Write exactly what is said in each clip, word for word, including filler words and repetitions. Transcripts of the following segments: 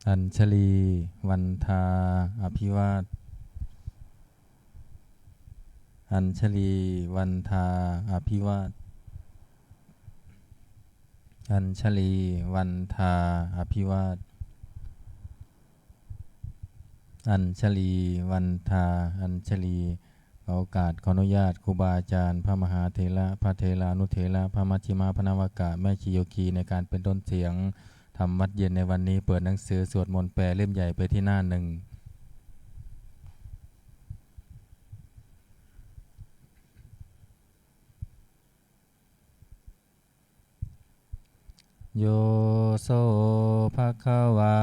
Añjalī vandā abhivād. Añjalī vandā abhivād. Añjalī vandā abhivād. Añjalī vandā añjalī. ขอโอกาส ขออนุญาตครูบาอาจารย์ พระมหาเถระ พระเถรานุเถระ พระมัชฌิมะ พระนวกะ แม่ชีโยคี ในการเป็นต้นเสียง ธรรมวัดเย็นในวันนี้ เปิดหนังสือสวดมนต์แปลเล่มใหญ่ไปที่หน้าหนึ่ง Yo so bhagavā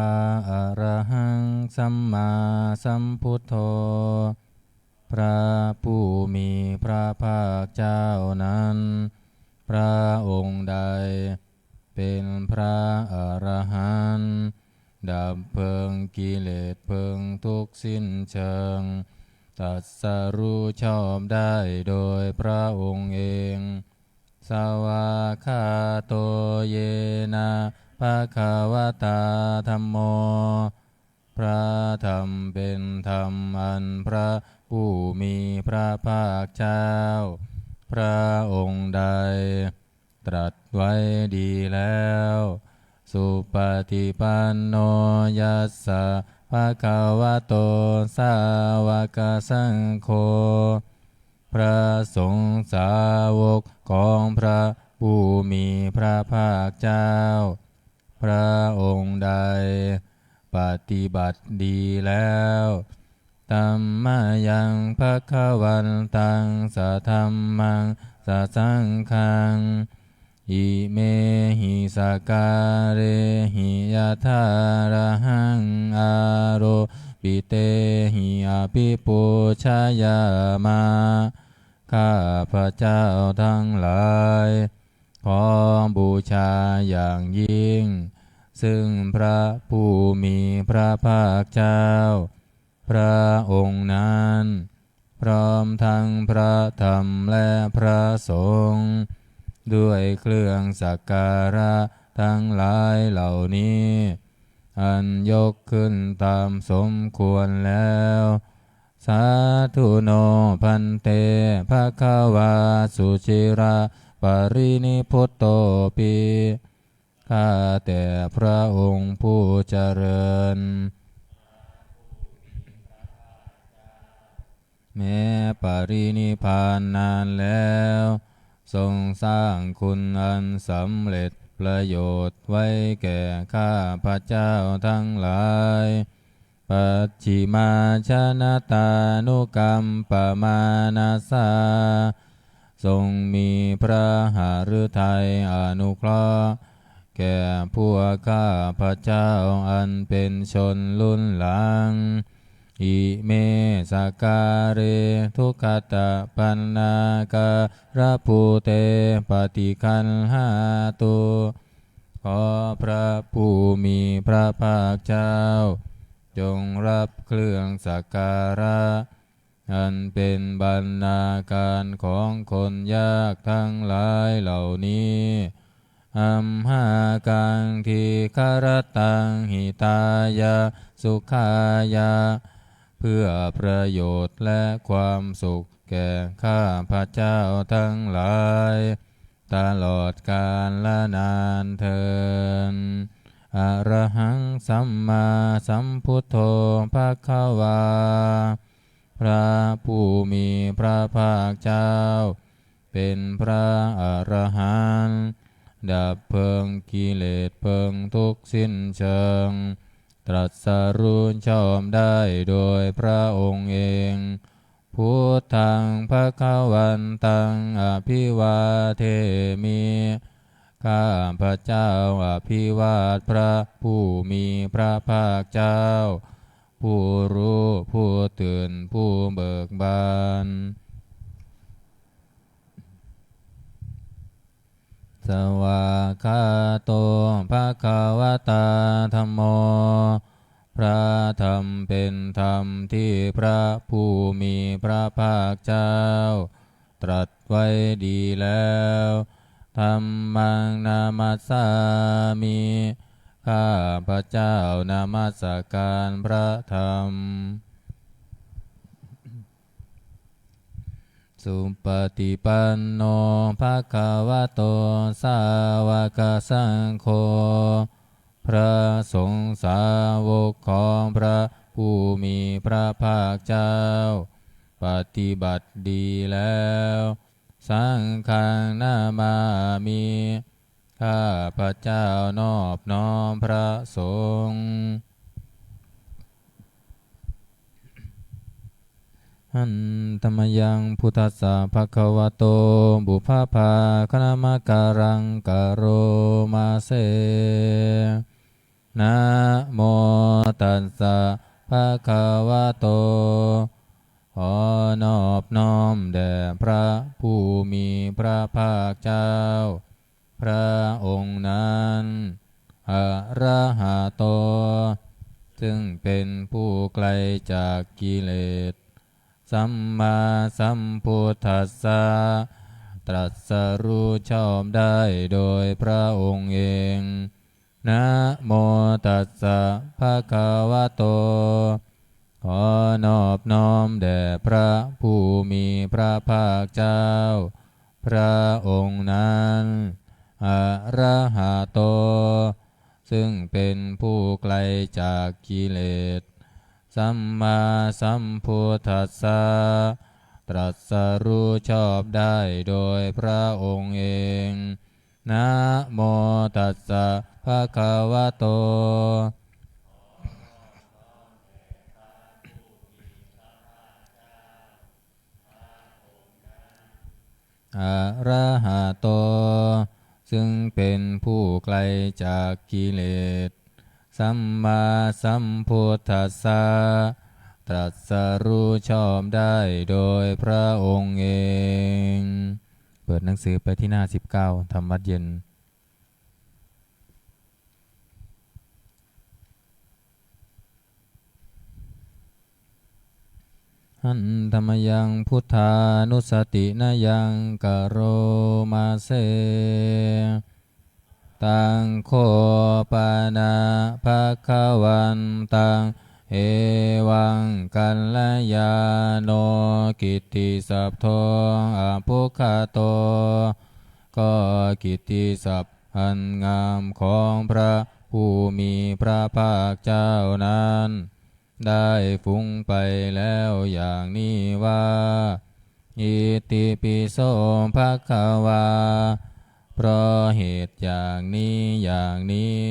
arahaṃ sammāsambuddho. พระผู้มีพระภาคเจ้านั้น พระองค์ใดเป็นพระอรหันต์ ดับเพลิงกิเลสเพลิงทุกข์สิ้นเชิง ตรัสรู้ชอบได้โดยพระองค์เอง Svākkhāto yena bhagavatā dhammo. พระธรรมเป็นธรรมอันพระผู้มีพระภาคเจ้า พระองค์ใดตรัสไว้ดีแล้ว Supaṭipanno yassa bhagavato sāvakasaṅgho. พระสงฆ์สาวกของพระผู้มีพระภาคเจ้า พระองค์ใดปฏิบัติดีแล้ว Tammayaṃ bhagavantaṃ sadhammaṃ sasaṅghaṃ. Imehi sakkārehi yathārahaṃ āropitehi abhipūjayāma. ข้าพเจ้าทั้งหลาย ขอบูชาอย่างยิ่ง ซึ่งพระผู้มีพระภาคเจ้า พระองค์นั้น พร้อมทั้งพระธรรมและพระสงฆ์ ด้วยเครื่องสักการะทั้งหลายเหล่านี้ อันยกขึ้นตามสมควรแล้ว Sādhu no bhante bhagavā suciraparinibbutopi. ข้าแต่พระองค์ผู้เจริญ แม้ปรินิพพานนานแล้ว ทรงสร้างคุณอันสำเร็จประโยชน์ไว้แก่ข้าพเจ้าทั้งหลาย Pacchimājanatānukampamānasā. ทรงมีพระหฤทัยอนุเคราะห์ แก่พวกข้าพเจ้าอันเป็นชนรุ่นหลัง Ime sakkāre duggatapaṇṇākārabhūte paṭiggaṇhātu. ขอพระผู้มีพระภาคเจ้า จงรับเครื่องสักการะ อันเป็นบรรณาการของคนยากทั้งหลายเหล่านี้ Amhākaṃ dīgharattaṃ hitāya sukhāya. เพื่อประโยชน์และความสุขแก่ข้าพเจ้าทั้งหลาย ตลอดกาลนานเทอญ Arahaṃ sammāsambuddho bhagavā. พระผู้มีพระภาคเจ้า เป็นพระอรหันต์ ดับเพลิงกิเลสเพลิงทุกข์สิ้นเชิง ตรัสรู้ชอบได้โดยพระองค์เอง Buddhaṃ bhagavantaṃ abhivādemi. ข้าพเจ้าอภิวาทพระผู้มีพระภาคเจ้า ผู้รู้ ผู้ตื่น ผู้เบิกบาน Svākkhāto bhagavatā dhammo. พระธรรมเป็นธรรมที่พระผู้มีพระภาคเจ้า ตรัสไว้ดีแล้ว Dhammaṃ namassāmi. ข้าพเจ้านมัสการพระธรรม Supaṭipanno bhagavato sāvakasaṅgho พระสงฆ์สาวกของพระผู้มีพระภาคเจ้า ปฏิบัติดีแล้ว Saṅghaṃ namāmi ข้าพเจ้านอบน้อมพระสงฆ์ Handa mayaṃ buddhassa bhagavato pubbabhāganamakāraṃ karoma se. Namo tassa bhagavato ขอนอบน้อมแด่พระผู้มีพระภาคเจ้า พระองค์นั้น arahato ซึ่งเป็นผู้ไกลจากกิเลส sammāsambuddhassa ตรัสรู้ชอบได้โดยพระองค์เอง Namo tassa bhagavato ขอนอบน้อมแด่พระผู้มีพระภาคเจ้า พระองค์นั้น arahato ซึ่งเป็นผู้ไกลจากกิเลส sammāsambuddhassa ตรัสรู้ชอบได้โดยพระองค์เอง Namo tassa bhagavato อะระหะโต ซึ่งเป็นผู้ไกลจากกิเลส สัมมาสัมพุทธัสสะ ตรัสรู้ชอบได้โดยพระองค์เอง เปิดหนังสือไปที่หน้าสิบเก้า ทำวัตรเย็น Handa mayaṃ buddhānussatinayaṃ karoma se. Taṃ kho pana bhagavantaṃ evaṃ kalyāṇo kittisabdo abbhuggato ก็กิตติศัพท์อันงามของพระผู้มีพระภาคเจ้านั้น ได้ฟุ้งไปแล้วอย่างนี้ว่า Itipi so bhagavā เพราะเหตุอย่างนี้อย่างนี้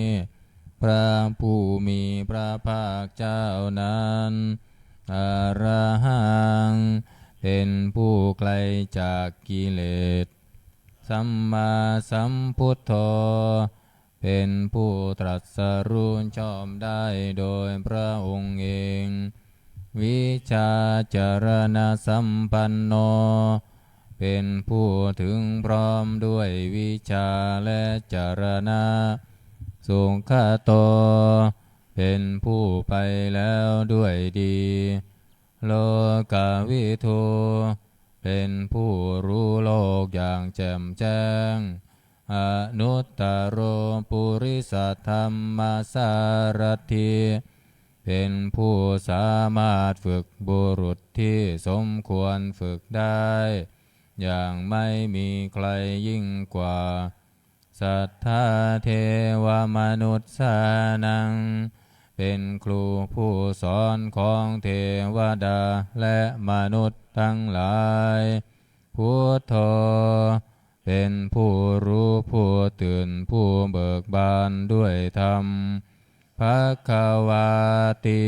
พระผู้มีพระภาคเจ้านั้น arahaṃ เป็นผู้ไกลจากกิเลส sammāsambuddho เป็นผู้ตรัสรู้ชอบได้โดยพระองค์เอง vijjācaraṇasampanno เป็นผู้ถึงพร้อมด้วยวิชชาและจรณะ sugato เป็นผู้ไปแล้วด้วยดี lokavidū เป็นผู้รู้โลกอย่างแจ่มแจ้ง anuttaro purisadammasārathi เป็นผู้สามารถฝึกบุรุษที่สมควรฝึกได้ อย่างไม่มีใครยิ่งกว่า satthā devamanussānaṃ เป็นครูผู้สอนของเทวดาและมนุษย์ทั้งหลาย buddho เป็นผู้รู้ผู้ตื่นผู้เบิกบานด้วยธรรม bhagavāti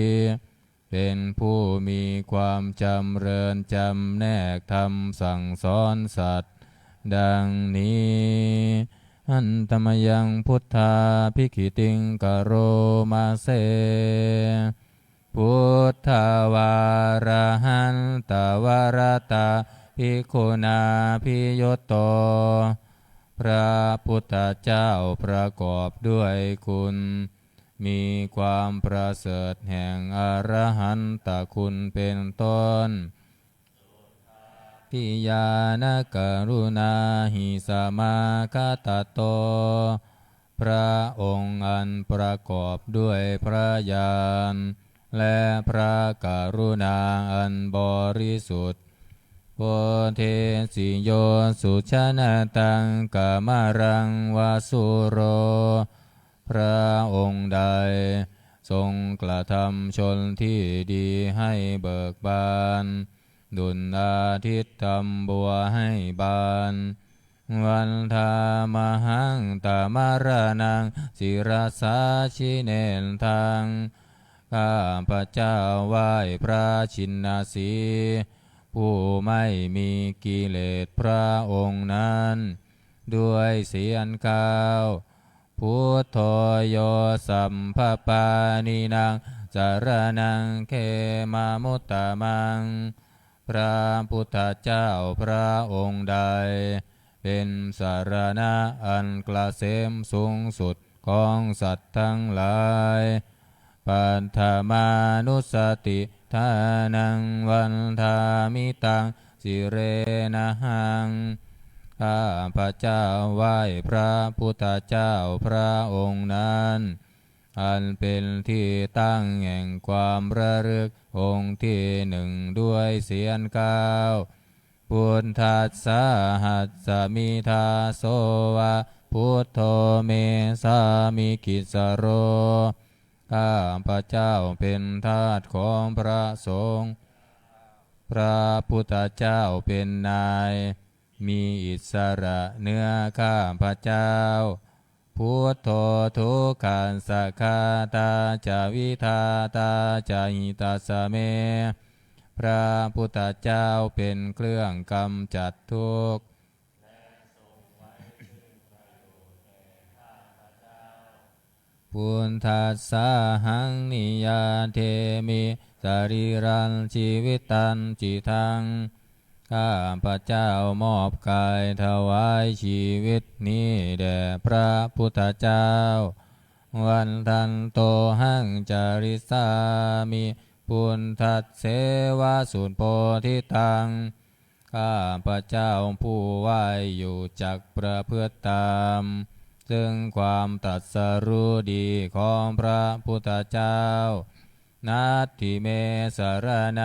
เป็นผู้มีความจำเริญจำแนกธรรมสั่งสอนสัตว์ ดังนี้ Handa mayaṃ buddhābhigītiṃ karoma se. Buddhavārahantavaratābhiguṇābhiyutto พระพุทธเจ้าประกอบด้วยคุณ มีความประเสริฐแห่งอรหันตคุณเป็นต้น suddhābhiñāṇakaruṇāhi samāgatatto พระองค์อันประกอบด้วยพระญาณ และพระกรุณาอันบริสุทธิ์ Bodhesi yo sujanataṃ kamalaṃ va sūro พระองค์ใดทรงกระทำชนที่ดีให้เบิกบาน ดุจอาทิตย์ทำบัวให้บาน Vandāmahaṃ tamaraṇaṃ sirasā jinendaṃ ข้าพเจ้าไหว้พระชินสีห์ ผู้ไม่มีกิเลสพระองค์นั้น ด้วยเสียงกล่าว Buddho yo sabbapāṇīnaṃ saraṇaṃ khemamuttamaṃ พระพุทธเจ้าพระองค์ใด เป็นสรณะอันเกษมสูงสุดของสัตว์ทั้งหลาย Paṭhamānussatiṭṭhānaṃ vandāmi taṃ sirenahaṃ ข้าพเจ้าไหว้พระพุทธเจ้าพระองค์นั้น อันเป็นที่ตั้งแห่งความระลึกองค์ที่หนึ่งด้วยเสียงกล่าว Buddhassāhasmi dāso va buddho me sāmikissaro ข้าพเจ้าเป็นทาสของพระสงฆ์ พระพุทธเจ้าเป็นนาย มีอิสระเหนือข้าพเจ้า Buddho dukkhassa ghātā ca vidhātā ca hitassa me พระพุทธเจ้าเป็นเครื่องกำจัดทุกข์ Buddhassāhaṃ niyyādemi sarīrañjīvitañcidaṃ ข้าพเจ้ามอบกายถวายชีวิตนี้แด่พระพุทธเจ้า Vandantohaṃ carissāmi buddhasseva subodhitaṃ ข้าพเจ้าผู้ไหว้อยู่จักประพฤติตาม ซึ่งความตรัสรู้ดีของพระพุทธเจ้า Natthi me saraṇaṃ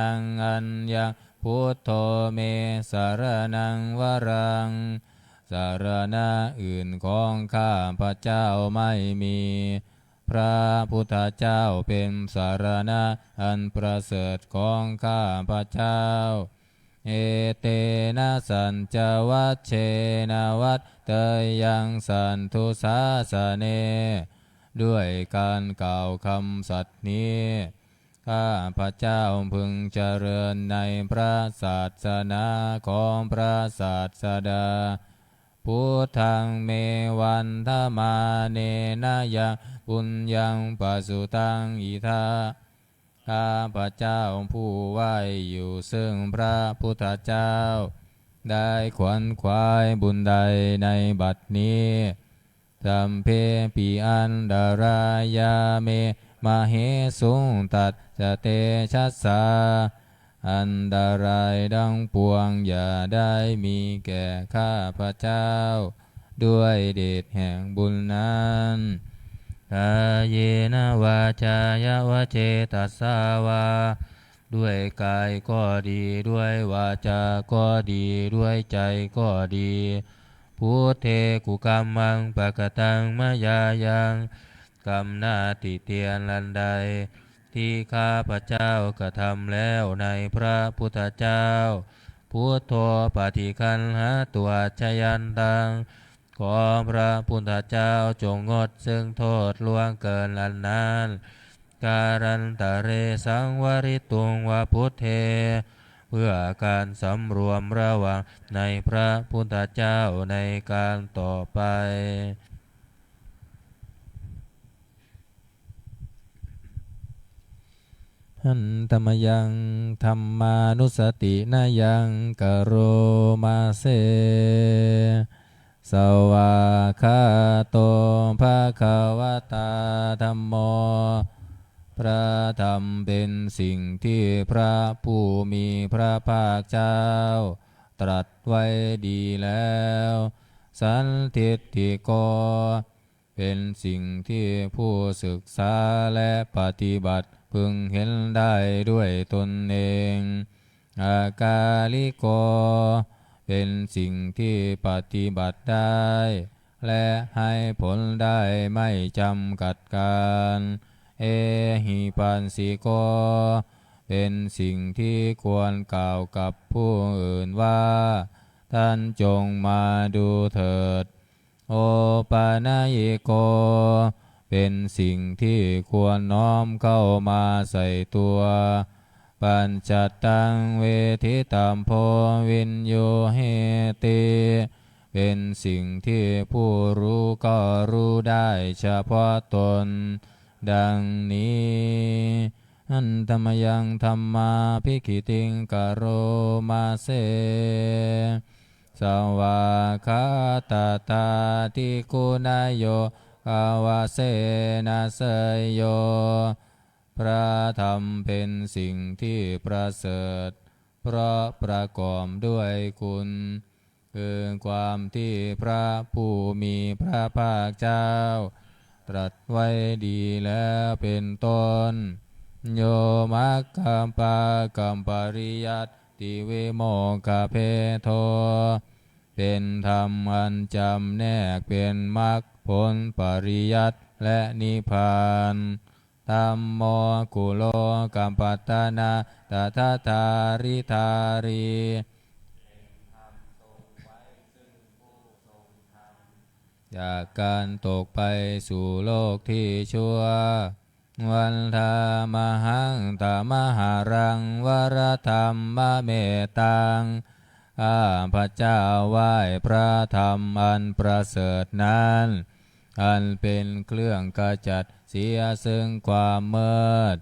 aññaṃ buddho me saraṇaṃ varaṃ สรณะอื่นของข้าพเจ้าไม่มี พระพุทธเจ้าเป็นสรณะอันประเสริฐของข้าพเจ้า Etena saccavajjena vaḍḍheyyaṃ satthu sāsane ด้วยการกล่าวคำสัตย์นี้ ข้าพเจ้าพึงเจริญในพระศาสนาของพระศาสดา Buddhaṃ me vandamānena yaṃ puññaṃ pasutaṃ idha ข้าพเจ้าผู้ไหว้อยู่ซึ่งพระพุทธเจ้า ได้ขวนขวายบุญใดในบัดนี้ Sabbepi antarāyā me māhesuṃ tassa tejasā อันตรายทั้งปวงอย่าได้มีแก่ข้าพเจ้า ด้วยเดชแห่งบุญนั้น Kāyena vācāya va cetasā vā ด้วยกายก็ดี ด้วยวาจาก็ดี ด้วยใจก็ดี Buddhe kukammaṃ pakataṃ mayā yaṃ กรรมหน้าติเตียนอันใด ที่ข้าพเจ้ากระทำแล้วในพระพุทธเจ้า Buddho paṭiggaṇhātu accayantaṃ ขอพระพุทธเจ้าจงงดซึ่งโทษล่วงเกินอันนั้น Kālantare saṃvarituṃ va buddhe เพื่อการสำรวมระวังในพระพุทธเจ้าในการต่อไป Handa mayaṃ dhammānussatinayaṃ karoma se. Svākkhāto bhagavatā dhammo พระธรรมเป็นสิ่งที่พระผู้มีพระภาคเจ้าตรัสไว้ดีแล้ว Sandiṭṭhiko เป็นสิ่งที่ผู้ศึกษาและปฏิบัติพึงเห็นได้ด้วยตนเอง akāliko เป็นสิ่งที่ปฏิบัติได้ และให้ผลได้ไม่จำกัดกาล ehipassiko เป็นสิ่งที่ควรกล่าวกับผู้อื่นว่า ท่านจงมาดูเถิด opanayiko เป็นสิ่งที่ควรน้อมเข้ามาใส่ตัว paccattaṃ veditabbo viññūhīti เป็นสิ่งที่ผู้รู้ก็รู้ได้เฉพาะตน ดังนี้ Handa mayaṃ dhammābhigītiṃ karoma se svākkhātatādiguṇayogavasena seyyo พระธรรมเป็นสิ่งที่ประเสริฐ เพราะประกอบด้วยคุณ คือความที่พระผู้มีพระภาคเจ้า ตรัสไว้ดีแล้วเป็นต้น yo maggappākaṃ pariyatthivimuttibhedo เป็นธรรมอันจำแนกเป็นมรรคผลปริยัติและนิพพาน dhammo kulokapatanā tadadhāridhārī จากการตกไปสู่โลกที่ชั่ว vandāmahaṃ tamaharaṃ varadhammametaṃ ข้าพเจ้าไหว้พระธรรมอันประเสริฐนั้น อันเป็นเครื่องขจัดเสียซึ่งความมืด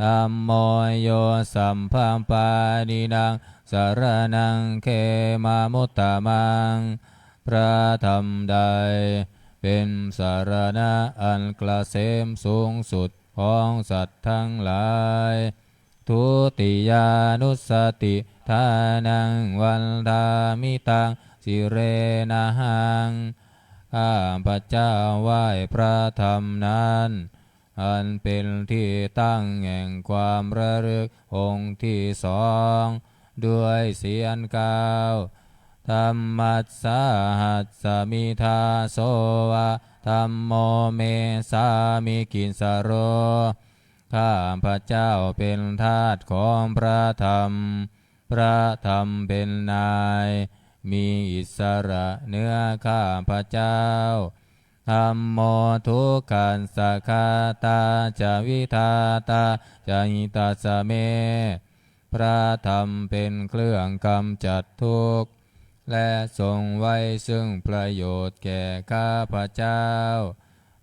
dhammo yo sabbapāṇīnaṃ saraṇaṃ khemamuttamaṃ พระธรรมใดเป็นสรณะอันเกษมสูงสุดของสัตว์ทั้งหลาย dutiyānussatiṭṭhānaṃ vandāmi taṃ sirenahaṃ ข้าพเจ้าไหว้พระธรรมนั้น อันเป็นที่ตั้งแห่งความระลึกองค์ที่สอง ด้วยเสียงกล่าว dhammassāhasmi dāso va dhammo me sāmikissaro ข้าพเจ้าเป็นทาสของพระธรรม พระธรรมเป็นนาย มีอิสระเหนือข้าพเจ้า dhammo dukkhassa ghātā ca vidhātā ca hitassa me พระธรรมเป็นเครื่องกำจัดทุกข์ และทรงไว้ซึ่งประโยชน์แก่ข้าพเจ้า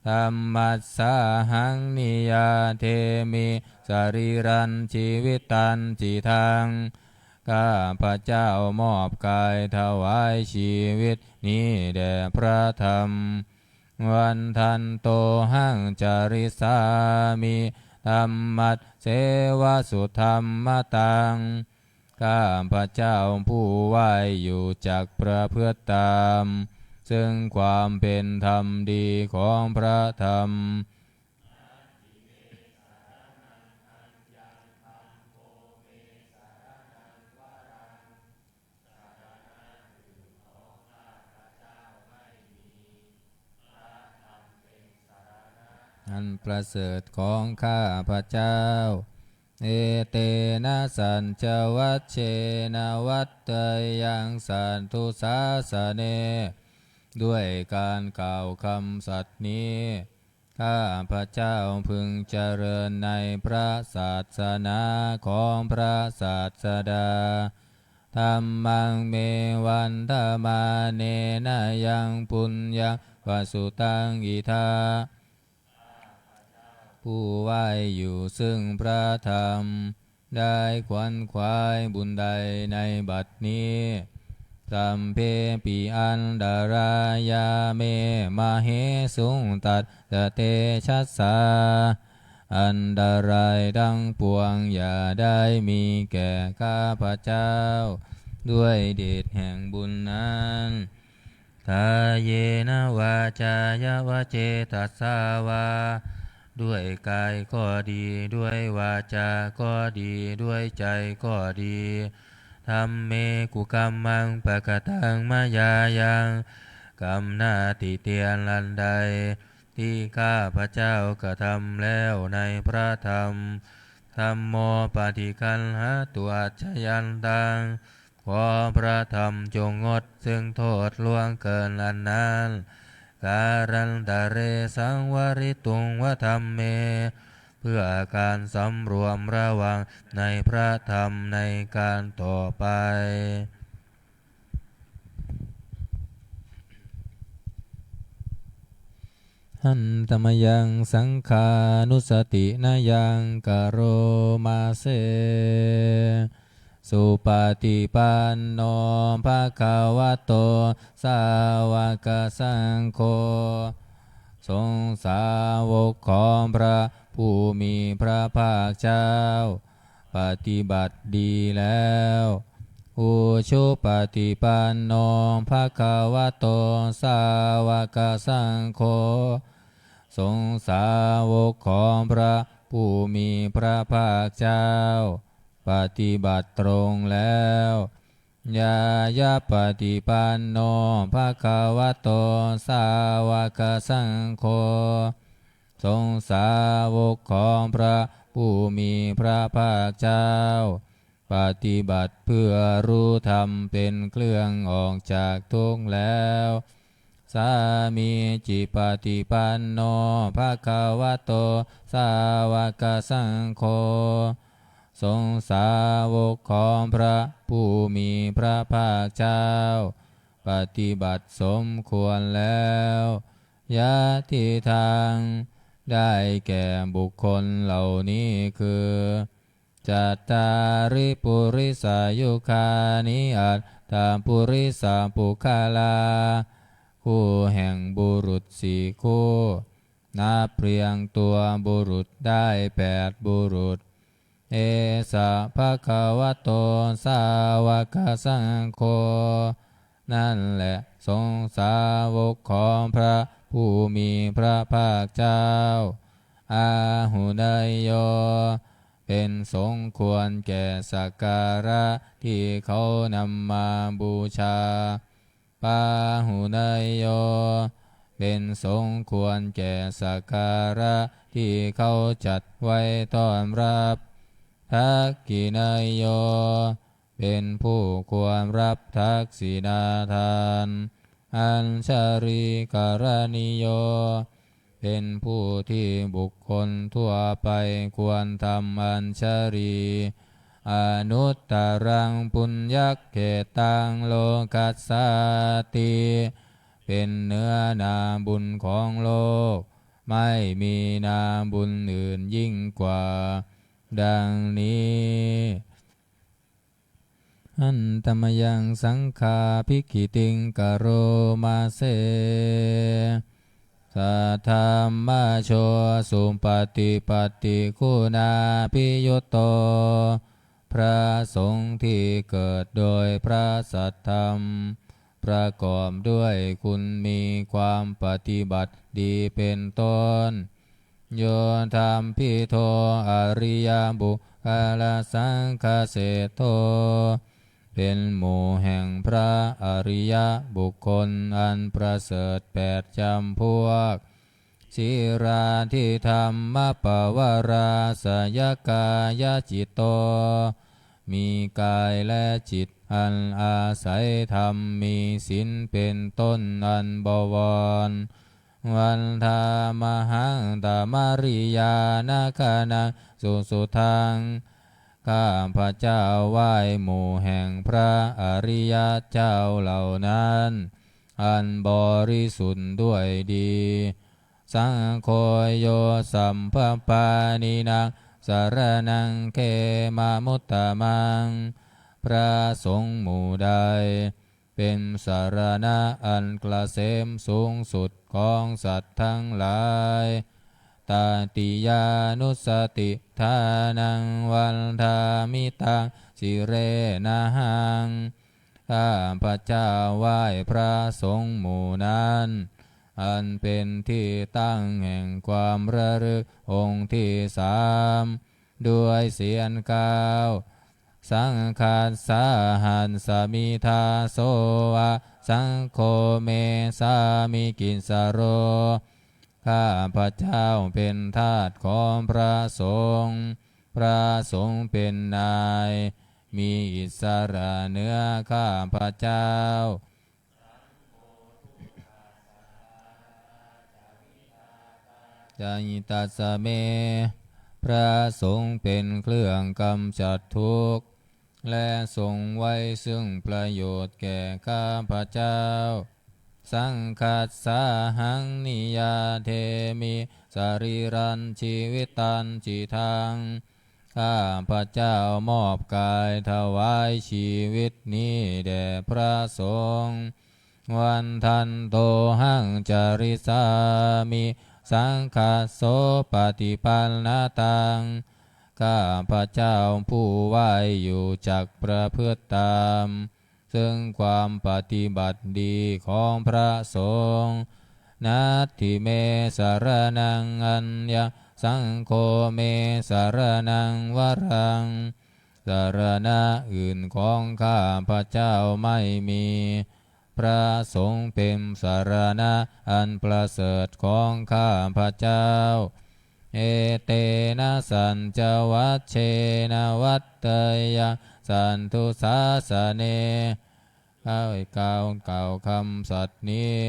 dhammassāhaṃ niyyādemi sarīrañjīvitañcidaṃ ข้าพเจ้ามอบกายถวายชีวิตนี้แด่พระธรรม vandantohaṃ carissāmi dhammasseva sudhammataṃ ข้าพเจ้าผู้ไหว้อยู่จักประพฤติตาม ซึ่งความเป็นธรรมดีของพระธรรม อันประเสริฐของข้าพเจ้า etena saccavajjena vaḍḍheyyaṃ satthu sāsane ด้วยการกล่าวคำสัตย์นี้ ข้าพเจ้าพึงเจริญในพระศาสนาของพระศาสดา dhammaṃ me vandamānena yaṃ puññaṃ pasutaṃ idha ผู้ไหว้อยู่ซึ่งพระธรรม ได้ขวนขวายบุญใดในบัดนี้ sabbepi antarāyā me māhesuṃ tassa tejasā อันตรายทั้งปวงอย่าได้มีแก่ข้าพเจ้า ด้วยเดชแห่งบุญนั้น Kāyena vācāya va cetasā vā, ด้วยกายก็ดี ด้วยวาจาก็ดี ด้วยใจก็ดี Dhamme kukammaṃ pakataṃ mayā yaṃ, กรรมหน้าติเตียนอันใด ที่ข้าพเจ้ากระทำแล้วในพระธรรม Dhammo paṭiggaṇhātu accayantaṃ, ขอพระธรรมจงงดซึ่งโทษล่วงเกินอันนั้น Kālantare saṃvarituṃ va dhamme, เพื่อการสำรวมระวังในพระธรรมในการต่อไป Handa mayaṃ saṅghānussatinayaṃ karoma se. Supaṭipanno bhagavato sāvakasaṅgho, สงฆ์สาวกของพระผู้มีพระภาคเจ้า ปฏิบัติดีแล้ว Ujupaṭipanno bhagavato sāvakasaṅgho, สงฆ์สาวกของพระผู้มีพระภาคเจ้า ปฏิบัติตรงแล้ว Ñāyapaṭipanno bhagavato sāvakasaṅgho, สงฆ์สาวกของพระผู้มีพระภาคเจ้า ปฏิบัติเพื่อรู้ธรรมเป็นเครื่องออกจากทุกข์แล้ว Sāmīcipaṭipanno bhagavato sāvakasaṅgho, สงฆ์สาวกของพระผู้มีพระภาคเจ้า ปฏิบัติสมควรแล้ว Yadidaṃ ได้แก่บุคคลเหล่านี้คือ Cattāri purisayugāni aṭṭha purisapuggalā, คู่แห่งบุรุษสี่คู่ นับเรียงตัวบุรุษได้แปดบุรุษ Esa bhagavato sāvakasaṅgho, นั่นแหละสงฆ์สาวกของพระผู้มีพระภาคเจ้า Āhuneyyo เป็นสงฆ์ควรแก่สักการะที่เขานำมาบูชา Pāhuneyyo เป็นสงฆ์ควรแก่สักการะที่เขาจัดไว้ต้อนรับ Dakkhiṇeyyo เป็นผู้ควรรับทักษิณาทาน Añjalikaraṇīyo เป็นผู้ที่บุคคลทั่วไปควรทำอัญชลี Anuttaraṃ puññakkhettaṃ lokassāti เป็นเนื้อนาบุญของโลก ไม่มีนาบุญอื่นยิ่งกว่า ดังนี้ Handa mayaṃ saṅghābhigītiṃ karoma se. Saddhammajo supaṭipattiguṇābhiyutto, พระสงฆ์ที่เกิดโดยพระสัทธรรม ประกอบด้วยคุณมีความปฏิบัติดีเป็นต้น Yo dhammidho ariyapuggalasaṅghaseṭṭho, เป็นหมู่แห่งพระอริยบุคคลอันประเสริฐแปดจำพวก Sīlādidhammapavarāsayakāyacitto, มีกายและจิตอันอาศัยธรรมมีศีลเป็นต้นอันบวร Vandāmahaṃ tamariyāna gaṇaṃ susuddhaṃ, ข้าพเจ้าไหว้หมู่แห่งพระอริยเจ้าเหล่านั้น อันบริสุทธิ์ด้วยดี Saṅgho yo sabbapāṇīnaṃ saraṇaṃ khemamuttamaṃ, พระสงฆ์หมู่ใด เป็นสรณะอันเกษมสูงสุดของสัตว์ทั้งหลาย Tatiyānussatiṭṭhānaṃ vandāmi taṃ sirenahaṃ, ข้าพเจ้าไหว้พระสงฆ์หมู่นั้น อันเป็นที่ตั้งแห่งความระลึกองค์ที่สาม ด้วยเสียงกล่าว Saṅghassa hassami dāso va, saṅgho me sāmikissaro. ข้าพเจ้าเป็นทาสของพระสงฆ์ พระสงฆ์เป็นนาย มีอิสระเหนือข้าพเจ้า Ca hi tassa me พระสงฆ์เป็นเครื่องกำจัดทุกข์ และทรงไว้ซึ่งประโยชน์แก่ข้าพเจ้า Saṅghassāhaṃ niyyādemi sarīrañjīvitañcidaṃ. ข้าพเจ้ามอบกายถวายชีวิตนี้แด่พระสงฆ์ Vandantohaṃ carissāmi saṅghassopaṭipannataṃ. ข้าพเจ้าผู้ไหว้อยู่จักประพฤติตาม ซึ่งความปฏิบัติดีของพระสงฆ์ Natthi me saraṇaṃ aññaṃ, saṅgho me saraṇaṃ varaṃ. สรณะอื่นของข้าพเจ้าไม่มี พระสงฆ์เป็นสรณะอันประเสริฐของข้าพเจ้า Etena saccavajjena vaḍḍheyyaṃ satthu sāsane. ข้าพเจ้ากล่าวกล่าวคำสัตย์นี้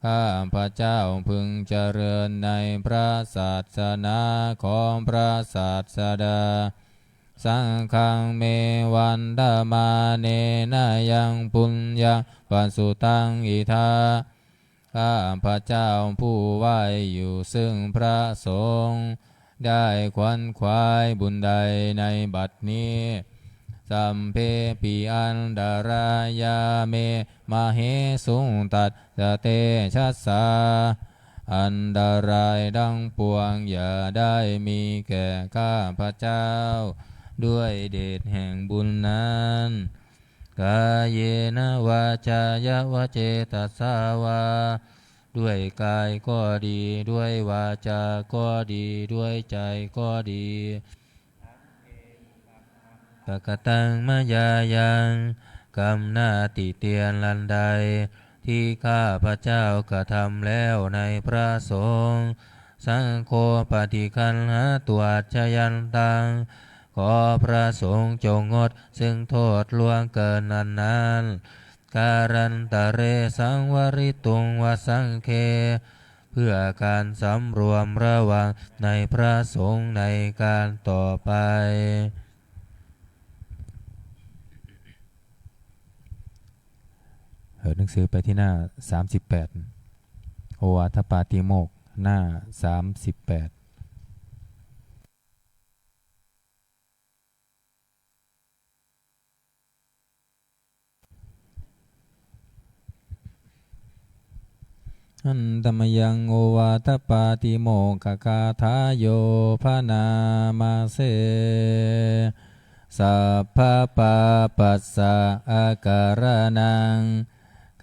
ข้าพเจ้าพึงเจริญในพระศาสนาของพระศาสดา Saṅghaṃ me vandamānena yaṃ puññaṃ pasutaṃ idha. ข้าพเจ้าผู้ไหว้อยู่ซึ่งพระสงฆ์ ได้ขวนขวายบุญใดในบัดนี้ Sabbepi antarāyā me māhesuṃ tassa tejasā. อันตรายทั้งปวงอย่าได้มีแก่ข้าพเจ้า ด้วยเดชแห่งบุญนั้น Kāyena vācāya va cetasā vā. ด้วยกายก็ดี ด้วยวาจาก็ดี ด้วยใจก็ดี Pakataṃ mayā yaṃ. กรรมหน้าติเตียนอันใด ที่ข้าพเจ้ากระทำแล้วในพระสงฆ์ Saṅgho paṭiggaṇhātu accayantaṃ. ขอพระสงฆ์จงงดซึ่งโทษล่วงเกินอันนั้น Kālantare saṃvarituṃ va saṅghe. เพื่อการสำรวมระวังในพระสงฆ์ในการต่อไป เปิดหนังสือไปที่หน้าสามสิบแปด โอวาทปาติโมกข์ หน้าสามสิบแปด Handa mayaṃ ovātapātimokkhaṃ gāthāyo bhaṇāma se. Sabbapāpassa akaraṇaṃ.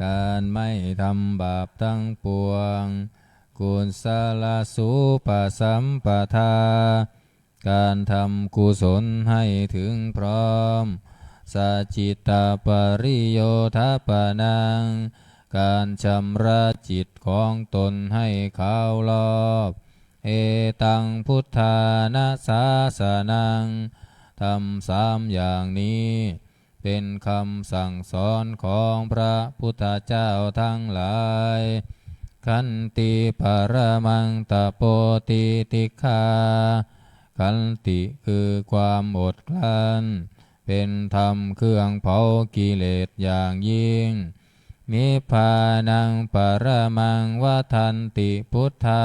การไม่ทำบาปทั้งปวง Kusalasūpasampadā. การทำกุศลให้ถึงพร้อม Sacittapariyodhapanaṃ. การชำระจิตของตนให้ขาวลอก Etaṃ buddhāna sāsanaṃ. ธรรมสามอย่างนี้ เป็นคำสั่งสอนของพระพุทธเจ้าทั้งหลาย Khanti paramaṃ tapo titikkhā. ขันติคือความอดกลั้น เป็นธรรมเครื่องเผากิเลสอย่างยิ่ง Nibbānaṃ paramaṃ vadanti buddhā.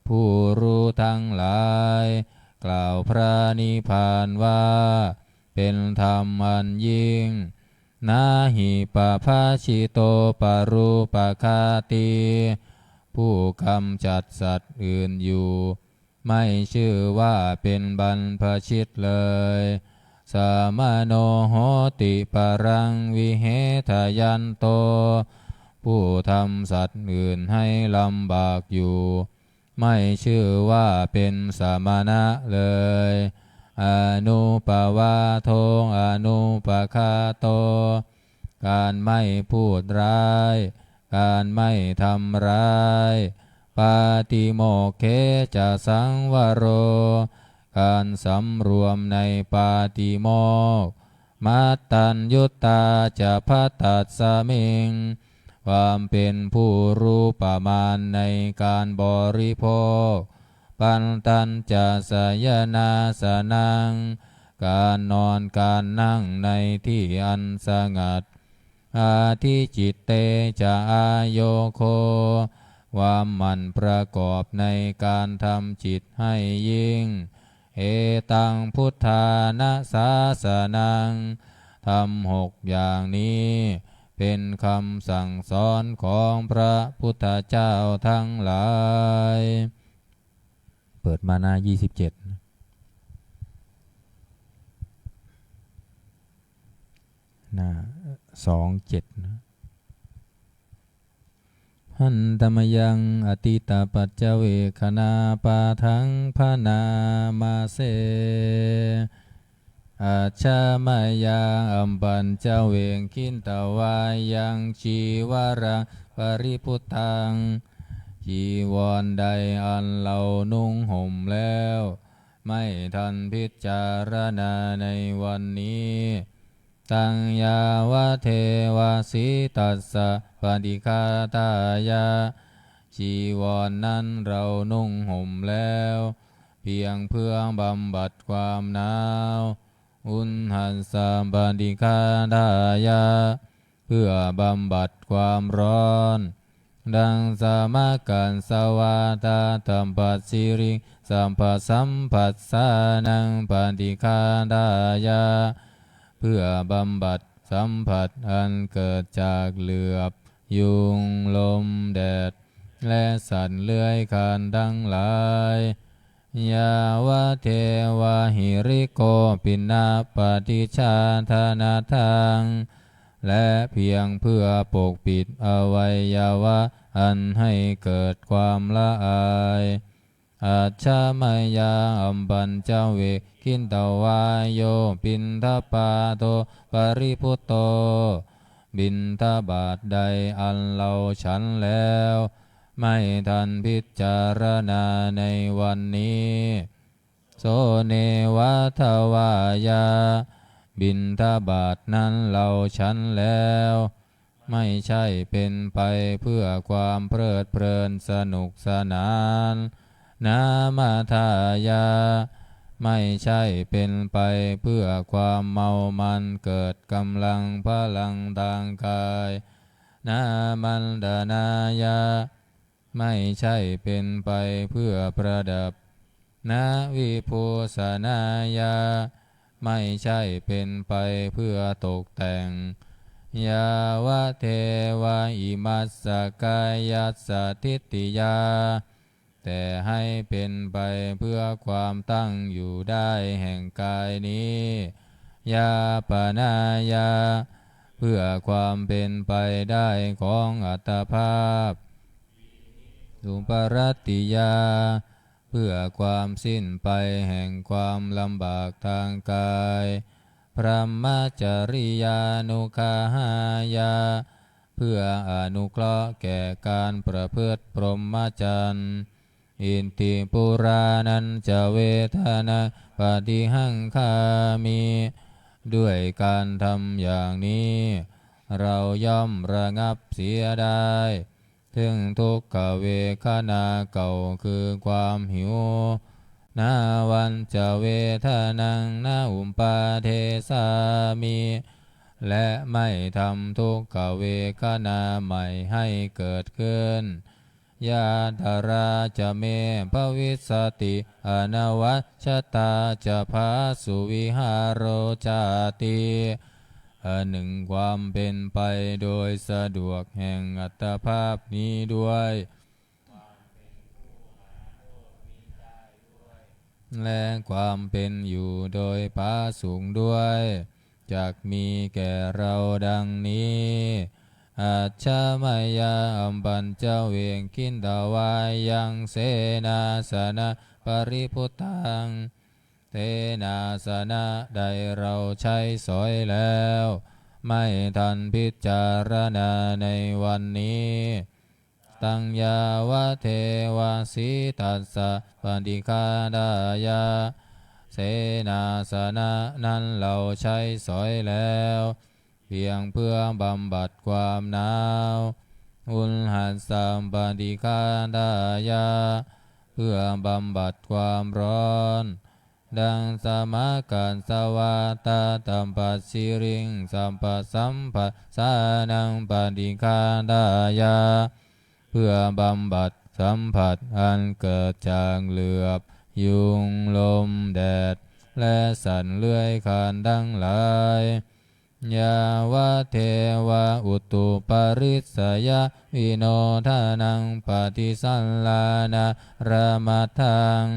ผู้รู้ทั้งหลาย กล่าวพระนิพพานว่า เป็นธรรมอันยิ่ง Na hi pabbajito parūpaghātī. ผู้กำจัดสัตว์อื่นอยู่ ไม่ชื่อว่าเป็นบรรพชิตเลย samano hoti paraṃ vihetayanto ผู้ทำสัตว์อื่นให้ลำบากอยู่ ไม่ชื่อว่าเป็นสมณะเลย anupavādo anupaghato การไม่พูดร้าย การไม่ทำร้าย pātimokkhe ca saṃvaro การสำรวมในปาติโมกข์ mattaññutā ca bhattasmiṃ ความเป็นผู้รู้ประมาณในการบริโภค pantañca sayanāsanaṃ การนอนการนั่งในที่อันสงัด adhicitte ca āyogo ความหมั่นประกอบในการทำจิตให้ยิ่ง etaṃ buddhāna sāsanaṃ ธรรมหกอย่างนี้เป็นคำสั่งสอนของพระพุทธเจ้าทั้งหลาย เปิดมาหน้า ยี่สิบเจ็ด หน้า สองเจ็ด นะ handa mayaṃ atītapaccavekkhaṇapāṭhaṃ bhaṇāma se ajja mayā apaccavekkhitvā yaṃ cīvaraṃ paribhuttaṃ จีวรใดอันเรานุ่งห่มแล้ว ไม่ทันพิจารณาในวันนี้ taṃ yāvadeva sītassa paṭighātāya จีวรนั้นเรานุ่งห่มแล้ว เพียงเพื่อบำบัดความหนาว uṇhassa paṭighātāya เพื่อบำบัดความร้อน dassamakasavātātapasiriṃsapasamphassānaṃ paṭighātāya เพื่อบำบัดสัมผัสอันเกิดจากเหลือบ ยุง ลม แดด และสัตว์เลื้อยคลานทั้งหลาย yāvadeva hiriko piṇḍapātichādanatthaṃ และเพียงเพื่อปกปิดอวัยวะอันให้เกิดความละอาย ajja mayā apaccavekkhitvā yo piṇḍapāto paribhutto บิณฑบาตใดอันเราฉันแล้ว ไม่ทันพิจารณาในวันนี้ so neva davāya บิณฑบาตนั้นเราฉันแล้ว ไม่ใช่เป็นไปเพื่อความเพลิดเพลินสนุกสนาน namadāya ไม่ใช่เป็นไปเพื่อความเมามันเกิดกำลังพลังทางกาย nāmantanāya ไม่ใช่เป็นไปเพื่อประดับ navibhūsanāya ไม่ใช่เป็นไปเพื่อตกแต่ง yāvadeva imassa kāyassa ṭhitiyā แต่ให้เป็นไปเพื่อความตั้งอยู่ได้แห่งกายนี้ yāpanāya เพื่อความเป็นไปได้ของอัตภาพ suparatiyā เพื่อความสิ้นไปแห่งความลำบากทางกาย brahmacariyānuggahāya เพื่ออนุเคราะห์แก่การประพฤติพรหมจรรย์ iti purāṇañca vedanaṃ paṭihaṅkhāmi ด้วยการทำอย่างนี้ เราย่อมระงับเสียได้ ซึ่งทุกขเวทนาเก่าคือความหิว nāvañca vedanaṃ na uppādessāmi และไม่ทำทุกขเวทนาใหม่ให้เกิดขึ้น yātrā ca me bhavissati anavajjatā ca phāsuvihāro cāti อันหนึ่งความเป็นไปโดยสะดวกแห่งอัตภาพนี้ด้วย และความเป็นอยู่โดยผาสุกด้วย จักมีแก่เราดังนี้ Ajja mayā apaccavekkhitvā yaṃ senāsanaṃ paribhuttaṃ, เสนาสนะใดเราใช้สอยแล้ว ไม่ทันพิจารณาในวันนี้ taṃ yāvadeva sītassa paṭighātāya, เสนาสนะนั้นเราใช้สอยแล้ว เพียงเพื่อบำบัดความหนาว uṇhassa paṭighātāya, เพื่อบำบัดความร้อน dasmakassavātātapasiriṃsapasamphassānaṃ paṭighātāya, เพื่อบำบัดสัมผัสอันเกิดจากเหลือบ ยุง ลม แดด และสัตว์เลื้อยคลานทั้งหลาย yāvadeva utuparissayavinodanaṃ paṭisallānārāmatthaṃ,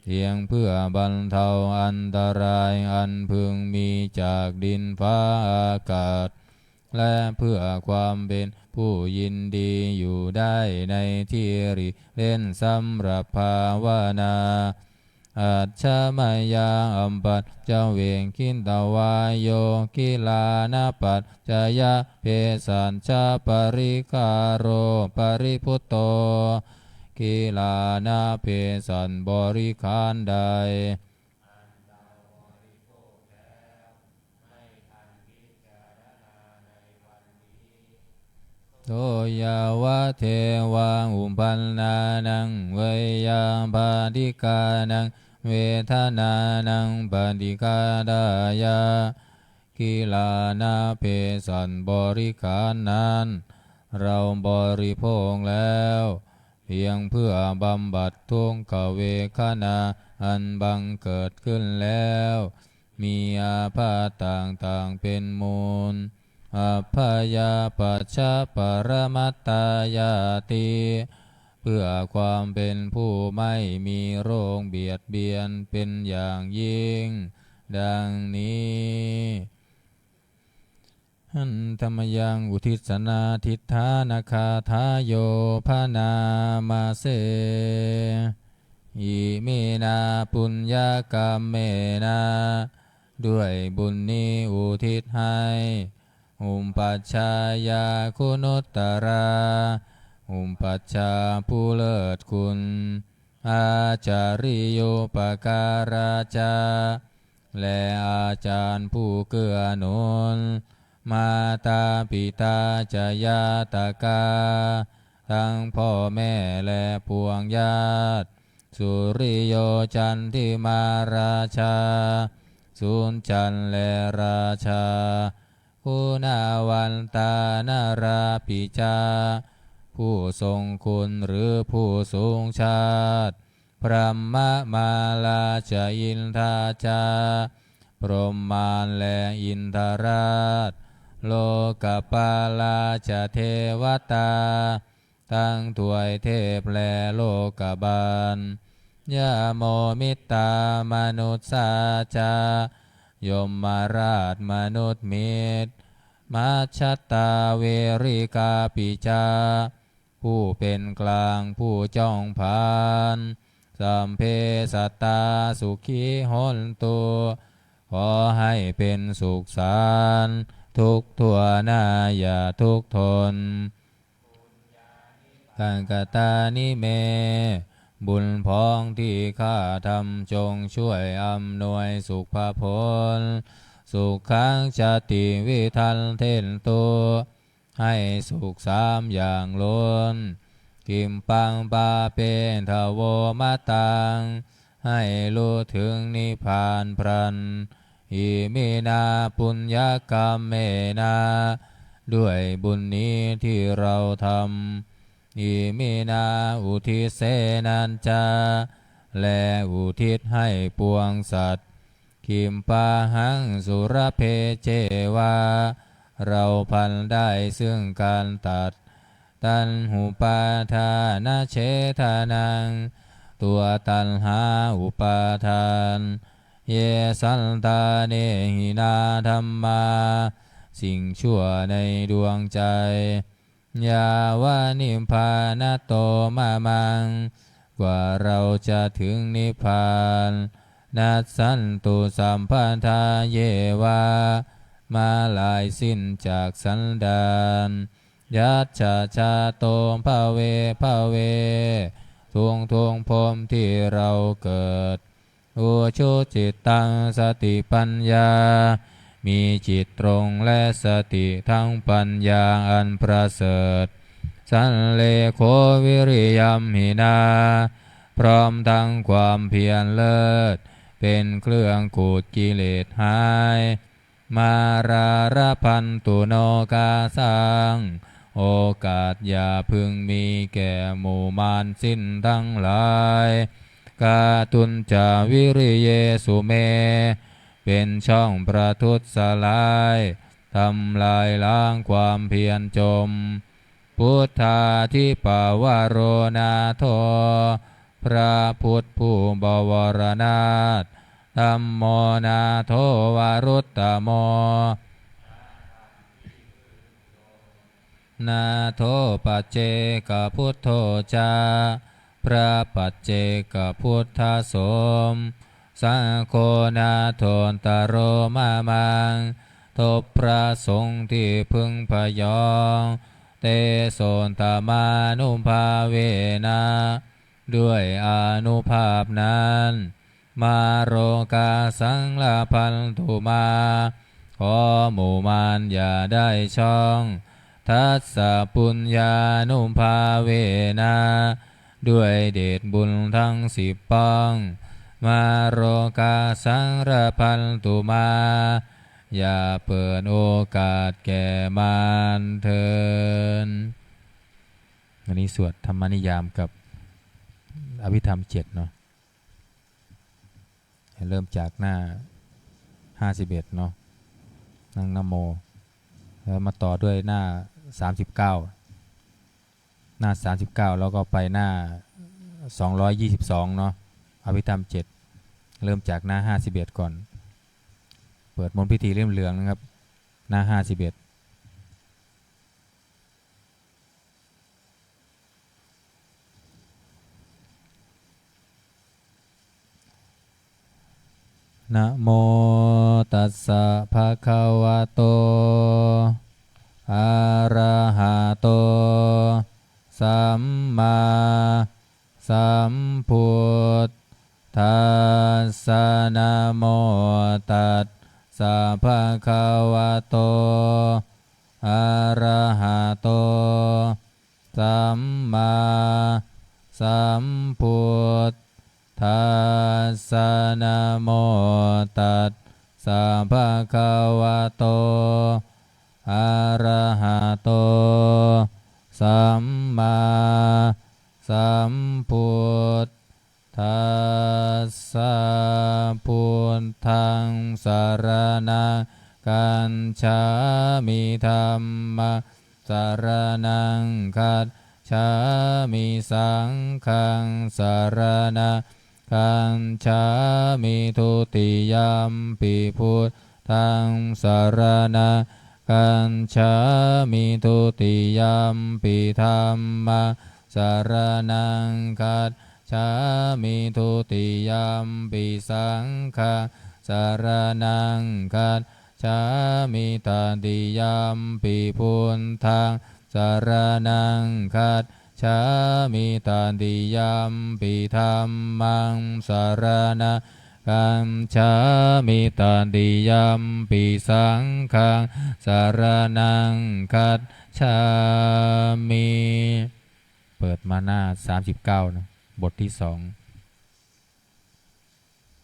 เพียงเพื่อบรรเทาอันตรายอันพึงมีจากดินฟ้าอากาศ และเพื่อความเป็นผู้ยินดีอยู่ได้ในที่หลีกเล่นสำหรับภาวนา Ajja mayā apaccavekkhitvā yo gilānapaccayabhesajjaparikkhāro paribhutto, กิลานะเภสัชบริขารใด to yāvadeva uppannānaṃ veyyābādhikānaṃ vedanānaṃ paṭighātāya, กิลานะเภสัชบริขารนั้น เราบริโภคแล้ว เพียงเพื่อบำบัดทุกขเวทนาอันบังเกิดขึ้นแล้ว มีอาพาธต่างๆ เป็นมูล abyāpajjhaparamatāyāti, เพื่อความเป็นผู้ไม่มีโรคเบียดเบียนเป็นอย่างยิ่ง ดังนี้ Handa mayaṃ uddissanādhiṭṭhānagāthāyo bhaṇāma se. Iminā puññakammena, ด้วยบุญนี้อุทิศให้ upajjhāyā guṇuttarā, อุปัชฌาย์ผู้เลิศคุณ ācariyūpakārā ca, และอาจารย์ผู้เกื้อหนุน mātā pitā ca ñātakā, ทั้งพ่อแม่และปวงญาติ suriyo candimā rājā, สุญจันทร์และราชา guṇavantā narāpi ca, ผู้ทรงคุณหรือผู้สูงชาติ brahmamārā ca indā ca, พรหมมารและอินทราช lokapālā ca devatā, ทั้งทวยเทพและโลกบาล yamo mittā manussā ca, ยมราชมนุษย์มิตร majjhattā verikāpi ca, ผู้เป็นกลางผู้จ้องผลาญ sabbe sattā sukhī hontu, ขอให้เป็นสุขสันต์ทุกทั่วหน้าอย่าทุกข์ทน bhagatāni me, บุญพ้องที่ข้าทำจงช่วยอำนวยสุภผล sukhaṃ ca tividhaṃ dentu, ให้สุขสามอย่างล้น khippaṃ pāpetha vo mataṃ, ให้รู้ถึงนิพพานพลัน iminā puññakammena, ด้วยบุญนี้ที่เราทำ iminā uddissenā ca, และอุทิศให้ปวงสัตว์ khippāhaṃ sulabhe ceva, เราพลันได้ซึ่งการตัด taṇhupādānachedanaṃ, ตัวตัณหาอุปาทาน ye santāne hīnā dhammā สิ่งชั่วในดวงใจ yāva nibbānato mamaṃ กว่าเราจะถึงนิพพาน nassantu sabbadā yeva มาลายสิ้นจากสันดาน yacchajāto bhave bhave ทุกๆ ภพที่เราเกิด ujucittaṃ satipaññā มีจิตตรงและสติทั้งปัญญาอันประเสริฐ sallekho viriyamhinā พร้อมทั้งความเพียรเลิศ เป็นเครื่องขูดกิเลสหาย mārā labhantu nokāsaṃ โอกาสอย่าพึงมีแก่หมู่มารสิ้นทั้งหลาย kātuñca viriyesu me เป็นช่องประทุษร้าย ทำลายล้างความเพียรจม buddhādhipavaro nātho พระพุทธผู้บวรนาถ dhammo nātho varuttamo nātho paccekabuddho ca พระปัจเจกพุทธสม saṅgho nāthottaro mamaṃ ทบพระสงฆ์ที่พึ่งพยอง tesottamānubhāvena ด้วยอานุภาพนั้น mārokāsaṃ labhantu mā ขอหมู่มารอย่าได้ช่อง dassapuññānubhāvena ด้วยเดชบุญทั้งสิบป้อง mārokāsaṃ labhantu mā อย่าเปิดโอกาสแก่มารเถิด อันนี้สวดธรรมนิยามกับอภิธรรมเจ็ดเนาะ เริ่มจากหน้าห้าสิบเอ็ดเนาะ นั่งนะโม แล้วมาต่อด้วยหน้าสามสิบเก้า หน้าสามสิบเก้า แล้วก็ไปหน้าสองร้อยยี่สิบสองเนาะ อภิธรรมเจ็ด เริ่มจากหน้าห้าสิบเอ็ดก่อน เปิดมนต์พิธีเล่มเหลืองนะครับ หน้าห้าสิบเอ็ด Namo tassa bhagavato arahato sammāsambuddhassa. Namo tassa bhagavato arahato sammāsambuddhassa. Namo tassa bhagavato arahato sammāsambuddhassa. Buddhaṃ saraṇaṃ gacchāmi. Dhammaṃ saraṇaṃ gacchāmi. Saṅghaṃ saraṇaṃ gacchāmi. Dutiyampi buddhaṃ saraṇaṃ gacchāmi. Dutiyampi dhammaṃ saraṇaṃ gacchāmi. Dutiyampi saṅghaṃ saraṇaṃ gacchāmi. Tatiyampi buddhaṃ saraṇaṃ gacchāmi. Tatiyampi dhammaṃ saraṇaṃ gacchāmi. Tatiyampi saṅghaṃ saraṇaṃ gacchāmi. เปิดมาหน้าสามสิบเก้านะ บทที่สอง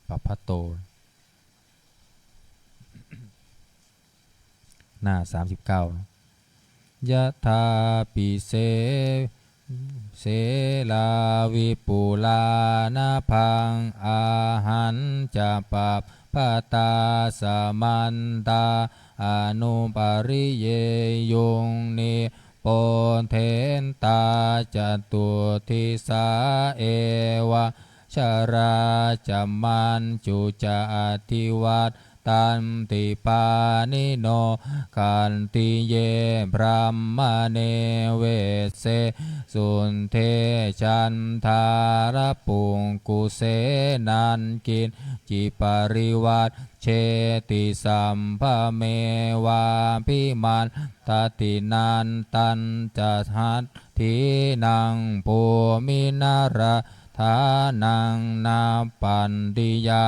ปัพพะโต หน้าสามสิบเก้า Yathāpi se- selā vipulā nabhaṃ, āhañca pabbatā samantā anupariyeyyuṃ, ni- bodhentā catuddisā evaṃ jarā ca majjhu ca adhivattanti pāṇino khattiye brāhmaṇe vesse sudde candālapukkuse naṃ kiñci parivajjeti sabbamevābhimaṇḍati naṃ taṃ ca hatthīnaṃ bhūmiṃ na rathānaṃ na pattiyā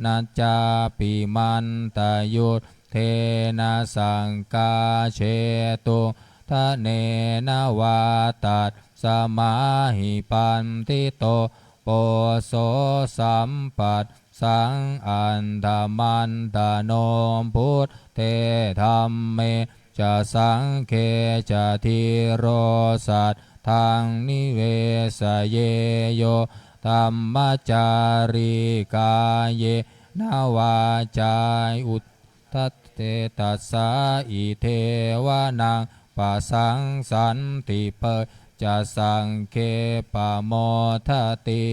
na cāpi mantayu ddhena sakkā jetuṃ dhanena vā tasmā hi paṇḍito poso sampassaṃ attamantano buddhe dhamme ca saṅghe ca dhīro saddhaṃ nivesaye yo dhammacārī kāyena vācāya uda cetasā idheva naṃ pasaṃsanti pacca saṅghe pamodati.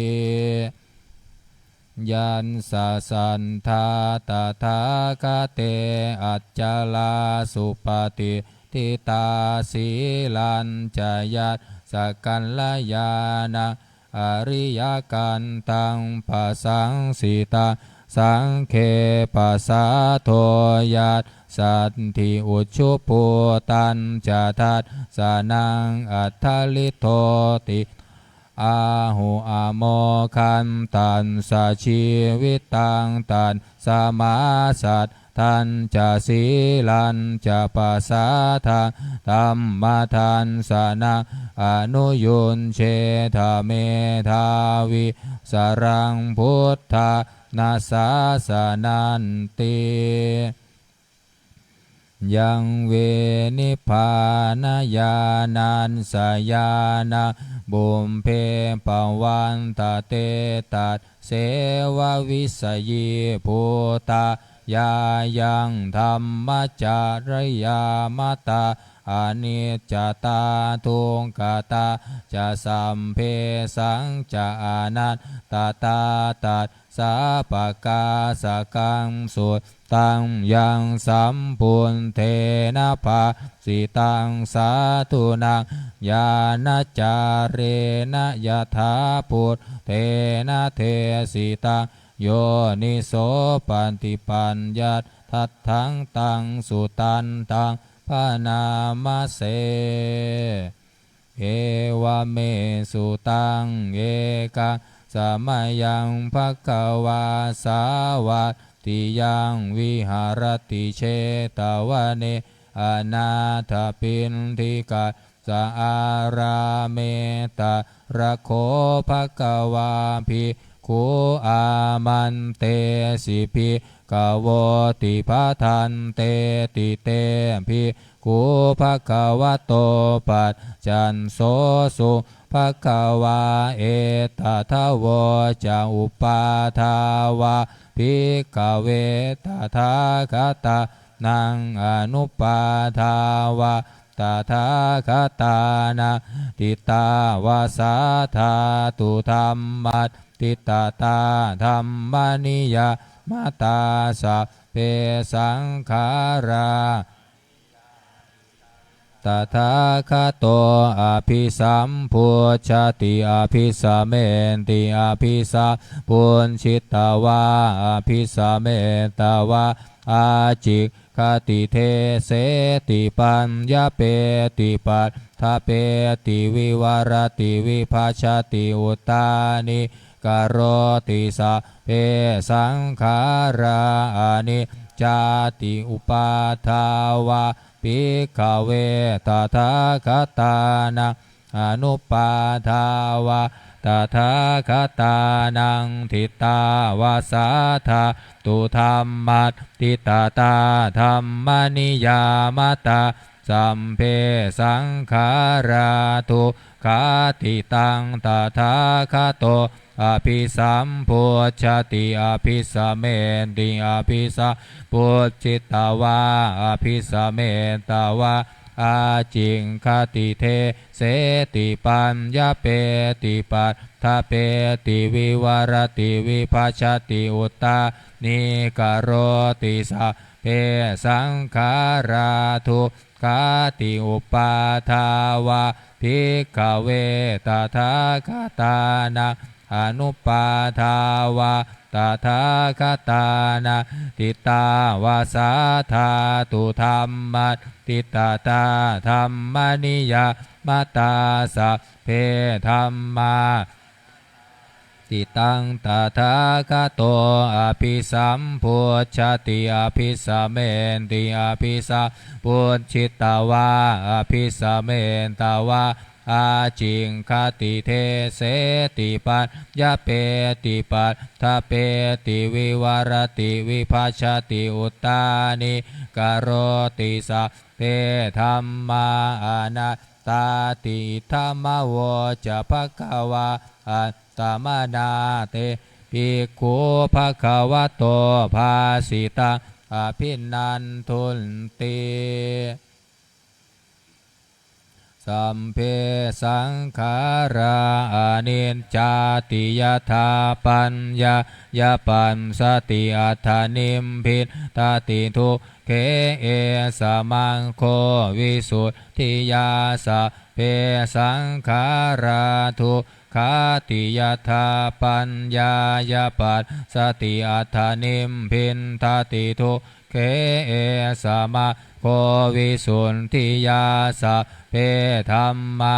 Yassa saddhā tathāgate acalā supaṭiṭṭhitā sīlañca yassa kalyāṇaṃ ariyakantaṃ pasaṃsitaṃ saṅghe pasādo yassatthi ujubhūtañca dassanaṃ aṭṭharidoti āhu amoghaṃ tassa jīvitaṃ tasmā saddhañca sīlañca pasādaṃ dhammadassanaṃ anuyuñjetha medhāvī saraṃ buddhassa sāsananti. Yaṃ ve nibbānañāṇañca ñāṇaṃ pubbe pavattate tasseva visayībhūtā yāyaṃ dhammacariyā matā aniccatā dukkhatā ca sabbesañca anattatā tassā pakāsakaṃ sut taṃ yaṃ sambuddhena bhāsitaṃ sādhunaṃ ñāṇacārena yathā buddhena desitaṃ yoniso paṭipajja tatthaṃ taṃ sudantaṃ bhaṇāma se. Evaṃ me sutaṃ. Ekaṃ samayaṃ bhagavā sāvatthiyaṃ viharati jetavane anāthapiṇḍikassa ārāme. Tatra kho bhagavā bhikkhū āmantesi bhikkhavoti. Bhadanteti te bhikkhū bhagavato paccassosuṃ. Bhagavā etadavoca. Uppādā vā bhikkhave tathāgatānaṃ anuppādā vā tathāgatānaṃ ṭhitāva sā dhātu dhammaṭṭhitatā dhammaniyāmatā sabbe saṅkhārā. Tathāgato abhisambujjhati abhisameti abhisambujjhitvā abhisametvā ācik khati deseti paññapeti paṭṭhapeti vivarati vibhajati uttānīkaroti sabbe saṅkhārā aniccāti. Uppādā vā bhikkhave tathāgatānaṃ anuppādā vā tathāgatānaṃ ṭhitāva sā dhātu dhammaṭṭhitatā dhammaniyāmatā sabbe saṅkhārā dukkhāti. Taṃ tathāgato abhisambujjhati abhisameti abhisambujjhitvā abhisametvā ācikkhati deseti paññapeti paṭṭhapeti vivarati vibhajati uttānīkaroti sabbe saṅkhārā dukkhāti. Uppādā vā bhikkhave tathāgatānaṃ anuppādā vā tathāgatānaṃ ṭhitāva sā dhātudhammaṭṭhitatā dhammaniyāmatā sabbe dhammā ṭhitaṃ tathāgato abhisambujjhati abhisameti abhisambujjhitvā abhisametvā ācikkhati deseti paññapeti paṭṭhapeti vivarati vibhajati uttānīkaroti sabbe dhammā anattāti. Idamavoca bhagavā. Attamanā te bhikkhū bhagavato bhāsitaṃ abhinandunti. Sabbe saṅkhārā aniccāti yadā paññāya passati aṭṭha nibbindati dukkhe esa maggo visuddhiyā. Sabbe saṅkhārā dukkhāti yadā paññāya passati aṭṭha nibbindati dukkhe esa maggo visuddhiyā. Sabbe dhammā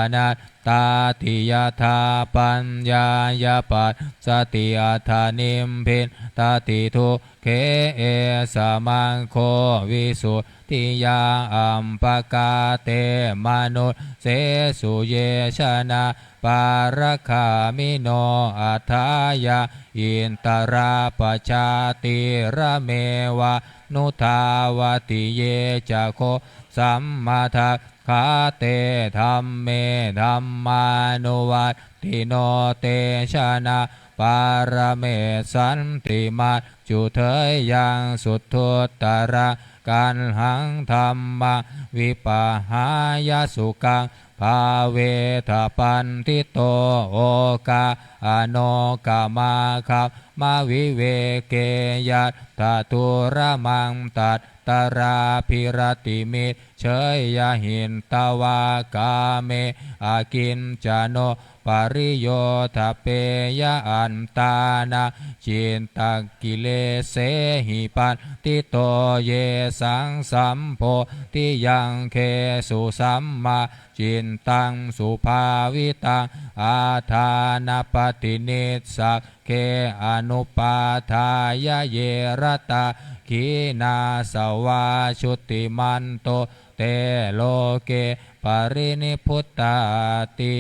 anattāti yadā paññāya passati aṭṭha nibbindati dukkhe esa maggo visuddhiyā. Appakā te manussesu ye janā pāragāmino atthāya indarāpajātīrameva nudāvati. Ye ca kho sammadakkhā te dhamme dhammānuvattino te janā pāramessanti majjhu deyyaṃ suddhuttaraṃ kaṇhaṃ dhammaṃ vipahāya sukhaṃ bhavetha paṇḍito. Okā ano kamā kamma viveke yattha dūramaṃ tat tarābhiratimicceyya hitvā kāme akiñcano pariyodapeyya attānaṃ cittakileshehi paṇḍito. Yesaṃ sambodhiyaṅgesu sammā cittaṃ subhāvitaṃ āṭānapattinissag ge anupādāya ye ratā khīṇāsavā jutimanto te loke parinibbutati.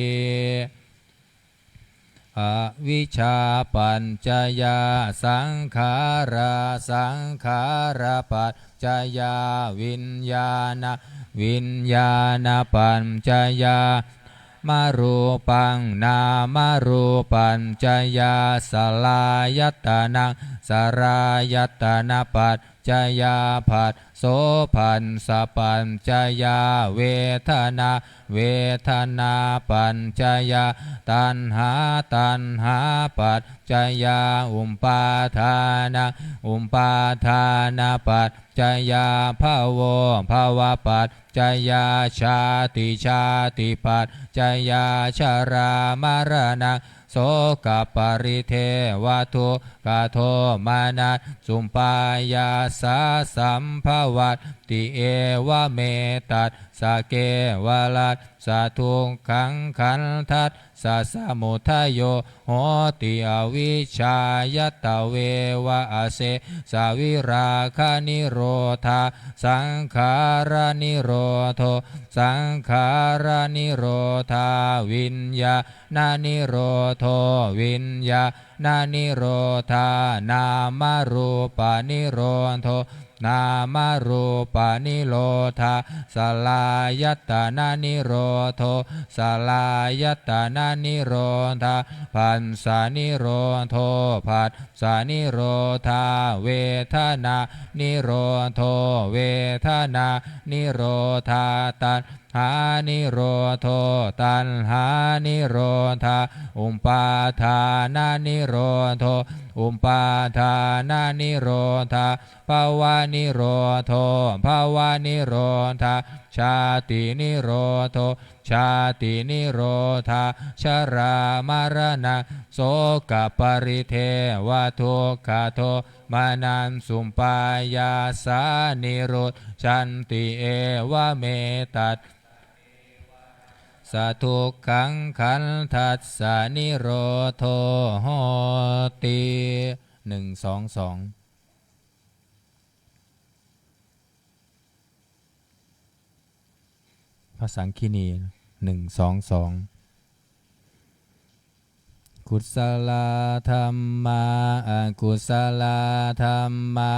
Avijjāpaccayā saṅkhārā, saṅkhārapaccayā viññāṇaṃ, viññāṇapaccayā nāmarūpaṃ, nāmarūpaccayā saḷāyatanaṃ, saḷāyatanapaccayā phasso, phassapaccayā vedanā, vedanāpaccayā taṇhā, taṇhāpaccayā upādānaṃ, upādānapaccayā bhavo, bhavapaccayā jāti, jātipaccayā jarāmaraṇaṃ sokaparidevadukkhadomanassupāyāsā sambhavati. Evametassa kevalassa dukkhaṃ khandhassa samudayo hoti avijjāya, tveva asesavirāganirodhā saṅkhāranirodho, saṅkhāranirodhā viññāṇanirodho, viññāṇanirodhā nāmarūpanirodho, nāmarūpanirodhā, saḷāyatananirodho, saḷāyatananirodhā, phassanirodho, phassanirodhā, vedanānirodho, vedanānirodhā, taṇhānirodho, taṇhānirodhā, upādānanirodho, upādānanirodhā, bhavanirodho, bhavanirodhā, jātinirodho, jātinirodhā, jarāmaraṇasokaparidevadukkhado- manassupāyāsā nirujjhanti. Evametattha devassa dukkhaṃ khandhassa nirodho hoti. หนึ่ง สอง สอง พระสังคิณี หนึ่ง สอง สอง Kusalā dhammā, akusalā dhammā,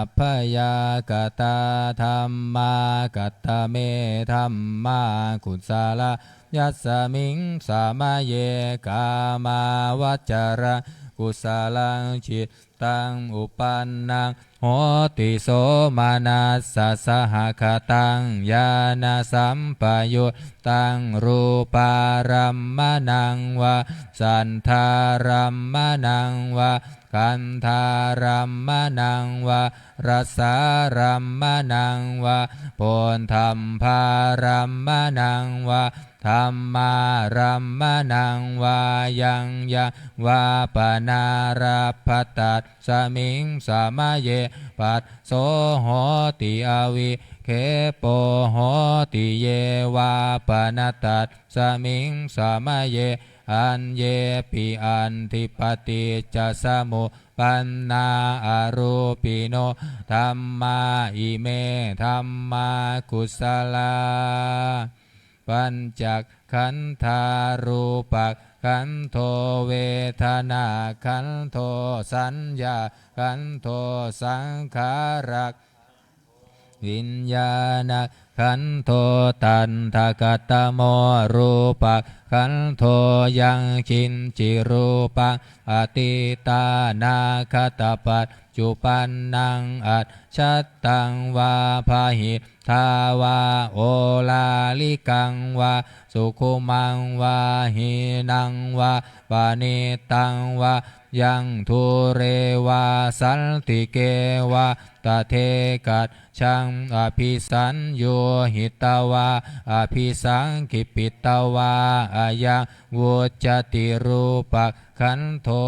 abyākatā dhammā. Katame dhammā kusalā? Yasmiṃ samaye kāmāvacaraṃ kusalaṃ cit- taṃ uppannaṃ hoti somanassasahagataṃ ñāṇasampayuttaṃ rūpārammaṇaṃ vā saddārammaṇaṃ vā gandhārammaṇaṃ vā rasārammaṇaṃ vā phoṭṭhabbārammaṇaṃ vā dhammārammaṇaṃ vā yaṃ yaṃ vā panārabbha, tasmiṃ samaye phasso hoti avikkhepo hoti. Ye vā pana tasmiṃ samaye aññepi atthi paṭiccasamuppannā arūpino dhammā, ime dhammā kusalā. Pañcakkhandhā: rūpakkhandho, vedanākkhandho, saññākkhandho, saṅkhārakkhandho, viññāṇakkhandho. Tattha katamo rūpakkhandho? Yaṅkiñci rūpaṃ atītānāgatapaccuppannaṃ ajjhattaṃ vā bahiddhā vā oḷārikaṃ vā sukhumaṃ vā hīnaṃ vā paṇītaṃ vā yaṃ dūre vā santike vā tadekajjhaṃ abhisaññūhitvā abhisaṅkhipitvā ayaṃ vuccati rūpakkhandho.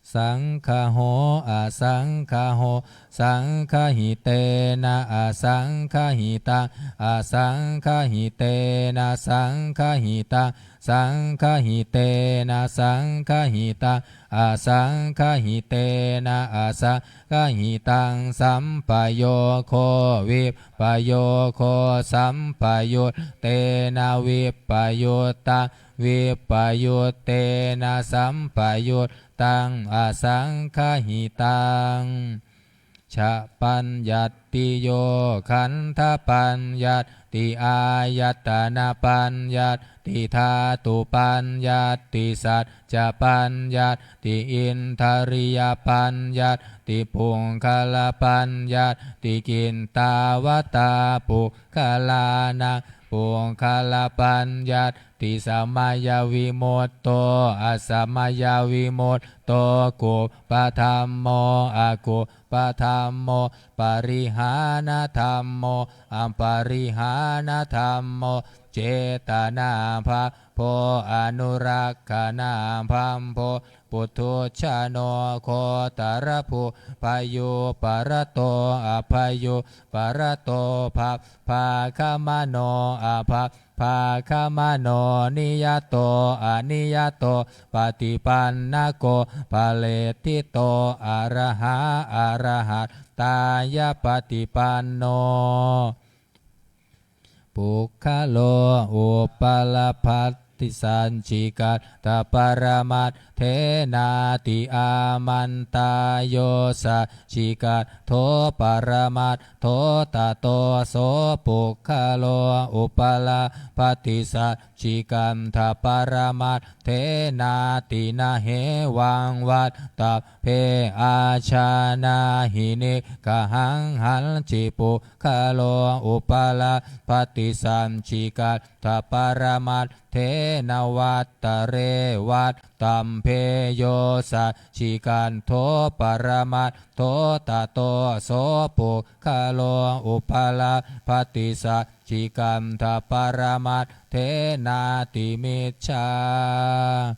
Saṅgaho asaṅgaho, saṅgahitena asaṅgahitaṃ, asaṅgahitena saṅgahitaṃ, saṅgahitena saṅgahitaṃ, asaṅgahitena asaṅgahitaṃ, sampayogo vippayogo, sampayuttena vippayuttaṃ, vippayuttena sampayuttaṃ, asaṅgahitaṃ. Cha paññattiyo: khandhapaññatti, āyatanapaññatti, dhātupaññatti, saccapaññatti, indriyapaññatti, puggalapaññatti. Kittāvatā puggalānaṃ puggalapaññattisamayavimutto, asamayavimutto, kuppadhammo akuppadhammo, parihānadhammo aparihānadhammo, cetanābhabbo anurakkhanābhabbo, puthujjano gotrabhū bhayūparato abhayūparato, bhabbāgamano abhabbāgamano, niyato aniyato, paṭipannako phaleṭṭhito, arahā arahattāya paṭipanno. Puggalo uppalabbhat saccikaṭṭhaparamatthena ti. Āmantā. Yo saccikaṭṭho paramattho tato so puggalo upalabbhati saccikaṭṭhaparamatthena ti. Na hevaṃ vattabbe. Ājānāhi niggahaṃ. Hañci puggalo upalabbhati saccikaṭṭhaparamatthena vattare vattabbe. Yo saccikaṭṭho paramattho tato so puggalo upalabbhati saccikaṭṭhaparamatthena ti. Micchā.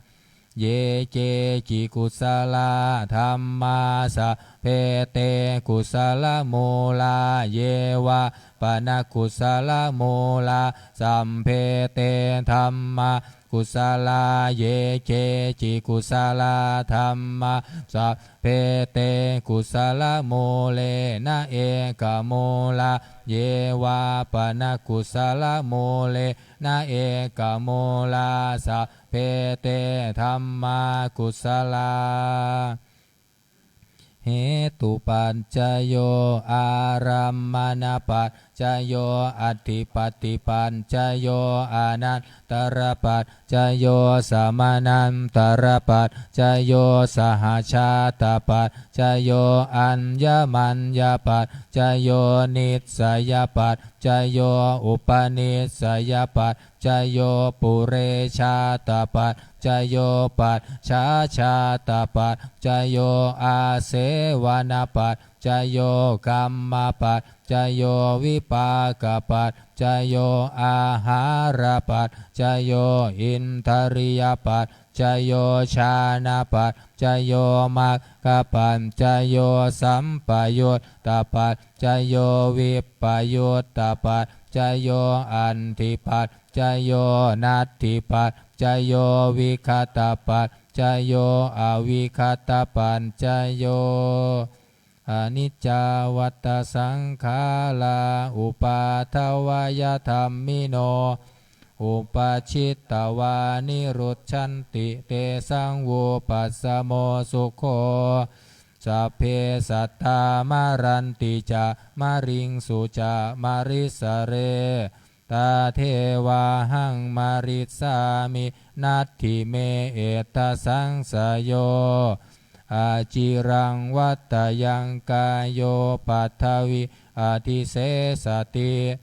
Ye keci kusalā dhammā sabbe te kusalamūlā. Ye vā pana kusalamūlā sabbe te dhammā kusalā. Ye keci kusalā dhammā sabbe te kusalamūlena ekamūlā. Ye vā pana kusalamūlena ekamūlā sabbe te dhammā kusalā. Hetupaccayo, ārammaṇapaccayo, adhipatipaccayo, anantarapaccayo, samanantarapaccayo, sahajātapaccayo, aññamaññapaccayo, nissayapaccayo, upanissayapaccayo, purejātapaccayo, pacchājātapaccayo, āsevanapaccayo, kammapaccayo, vipākapaccayo, āhārapaccayo, indriyapaccayo, jhānapaccayo, maggapaccayo, sampayuttapaccayo, vippayuttapaccayo, atthipaccayo, natthipaccayo, vigatapaccayo, avigatapaccayo. Aniccā vata saṅkhārā, uppādavayadhammino, uppajjitvā nirujjhanti, tesaṃ vūpasamo sukho. Sabbe sattā maranti ca, mariṃsu ca marissare, tathevāhaṃ marissāmi, natthi me ettha saṃsayo. Aciraṃ vata yaṃ kāyo, paṭhaviṃ adhisessati,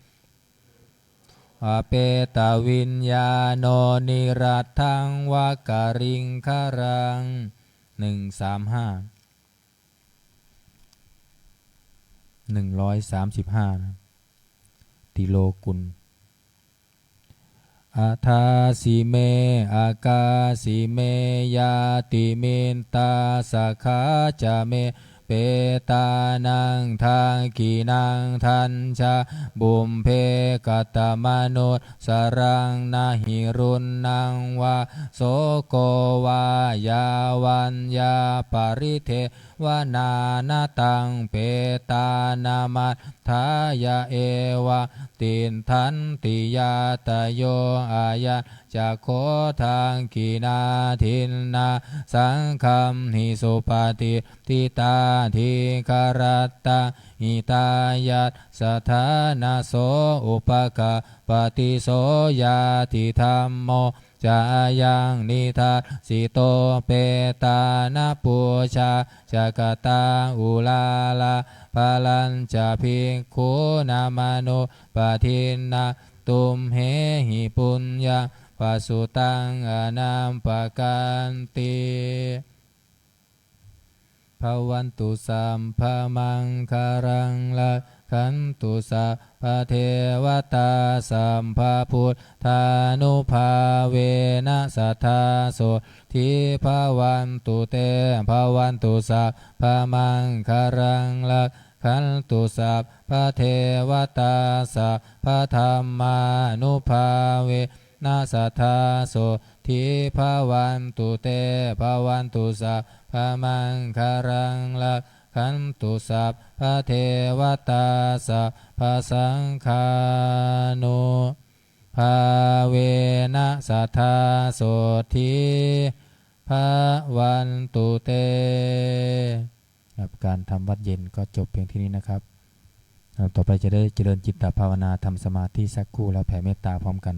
apetaviññāṇo, niratthaṃva kaliṅgaraṃ. หนึ่งสามห้า หนึ่งร้อยสามสิบห้า นะ ติโลกุล Adāsi me akāsi me, ñātimittā sakhā ca me, petānaṃ dakkhiṇaṃ dajjā, pubbe katamanussaraṃ. Na hi ruṇṇaṃ vā soko vā, yā vaññā paridevanā, na taṃ petānamatthāya, evaṃ tiṭṭhanti ñātayo. Ayañca kho dakkhiṇā dinnā, saṅghamhi supati ṭṭhitā, dīgharattaṃ hitāyassa ṭhānaso upakappati. So ñātidhammo ca ayaṃ nidassito, petāna pūjā ca katā uḷārā, balañca bhikkhūnamanuppadinnaṃ, tumhehi puññaṃ pasutaṃ anappakanti. Bhavatu sabbamaṅgalaṃ, rakkhantu sabbadevatā, sabbabuddhānubhāvena, sadā sotthī bhavantu te. Bhavatu sabbamaṅgalaṃ, rakkhantu sabbadevatā, sabbadhammānubhāve na, sadā sotthī bhavantu te. Bhavatu sabbamaṅgalaṃ, rakkhantu sabbadevatā, sabbasaṅghānu- bhāvena sadā sotthī bhavantu te. ครับ การทำวัตรเย็นก็จบเพียงเท่านี้นะครับ ครับ ต่อไปจะได้เจริญจิตตภาวนา ทำสมาธิสักครู่ แล้วแผ่เมตตาพร้อมกัน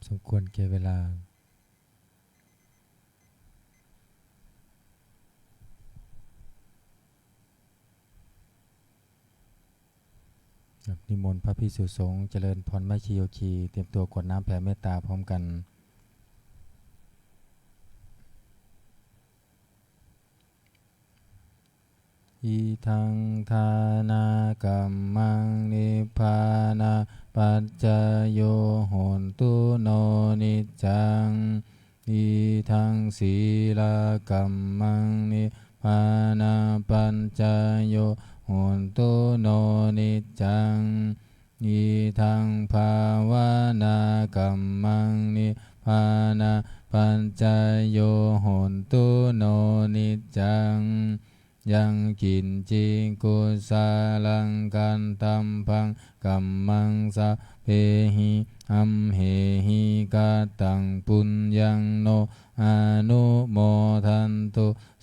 สมควรแก่เวลา ครับ นิมนต์พระภิกษุสงฆ์เจริญพร แม่ชีโยคี เตรียมตัวกรวดน้ำแผ่เมตตาพร้อมกัน Idaṃ dānakammaṃ nibbānapaccayo hotu no niccaṃ. Idaṃ sīlakammaṃ nibbānapaccayo hotu no niccaṃ. Idaṃ bhāvanākammaṃ nibbānapaccayo hotu no niccaṃ. Yaṅkiñci kusalaṃ kattabbaṃ kammaṃ sabbehi amhehi kataṃ puññaṃ no anumodantu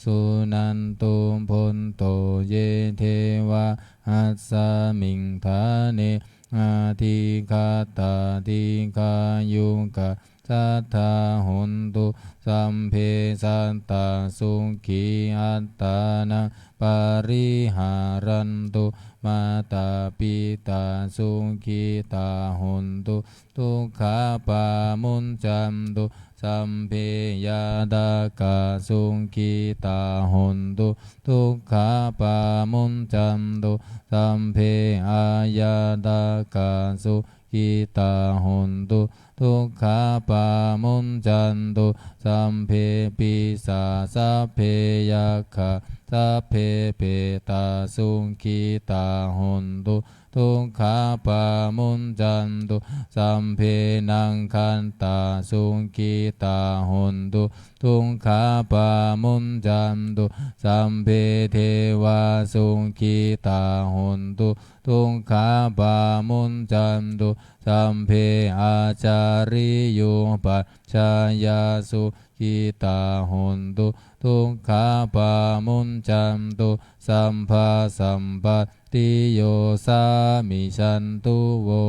suṇantu bhonto ye devā asmiṃ ṭhāne adhigatā dīghāyukā sadā hontu sabbe sattā sukhī attānaṃ pariharantu mātā pitā sukhitā hontu dukkhā pamuñcantu sabbe ñātakā sukhitā hontu dukkhā pamuñcantu sabbe aññātakā sukhitā hontu dukkhā pamuñcantu sabbe pisā sabbe yakkhā sabbe petā sukhitā hontu dukkhā pamuñcantu sabbe nakkhattā sukhitā hontu dukkhā pamuñcantu sabbe devā sukhitā hontu dukkhā pamuñcantu sabbe ācariyupajjhāyā sukhitā hontu dukkhā pamuñcantu sabbasampattiyo samijjhantu vo.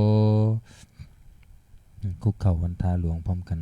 คุกเข่าวันทาหลวงพร้อมกัน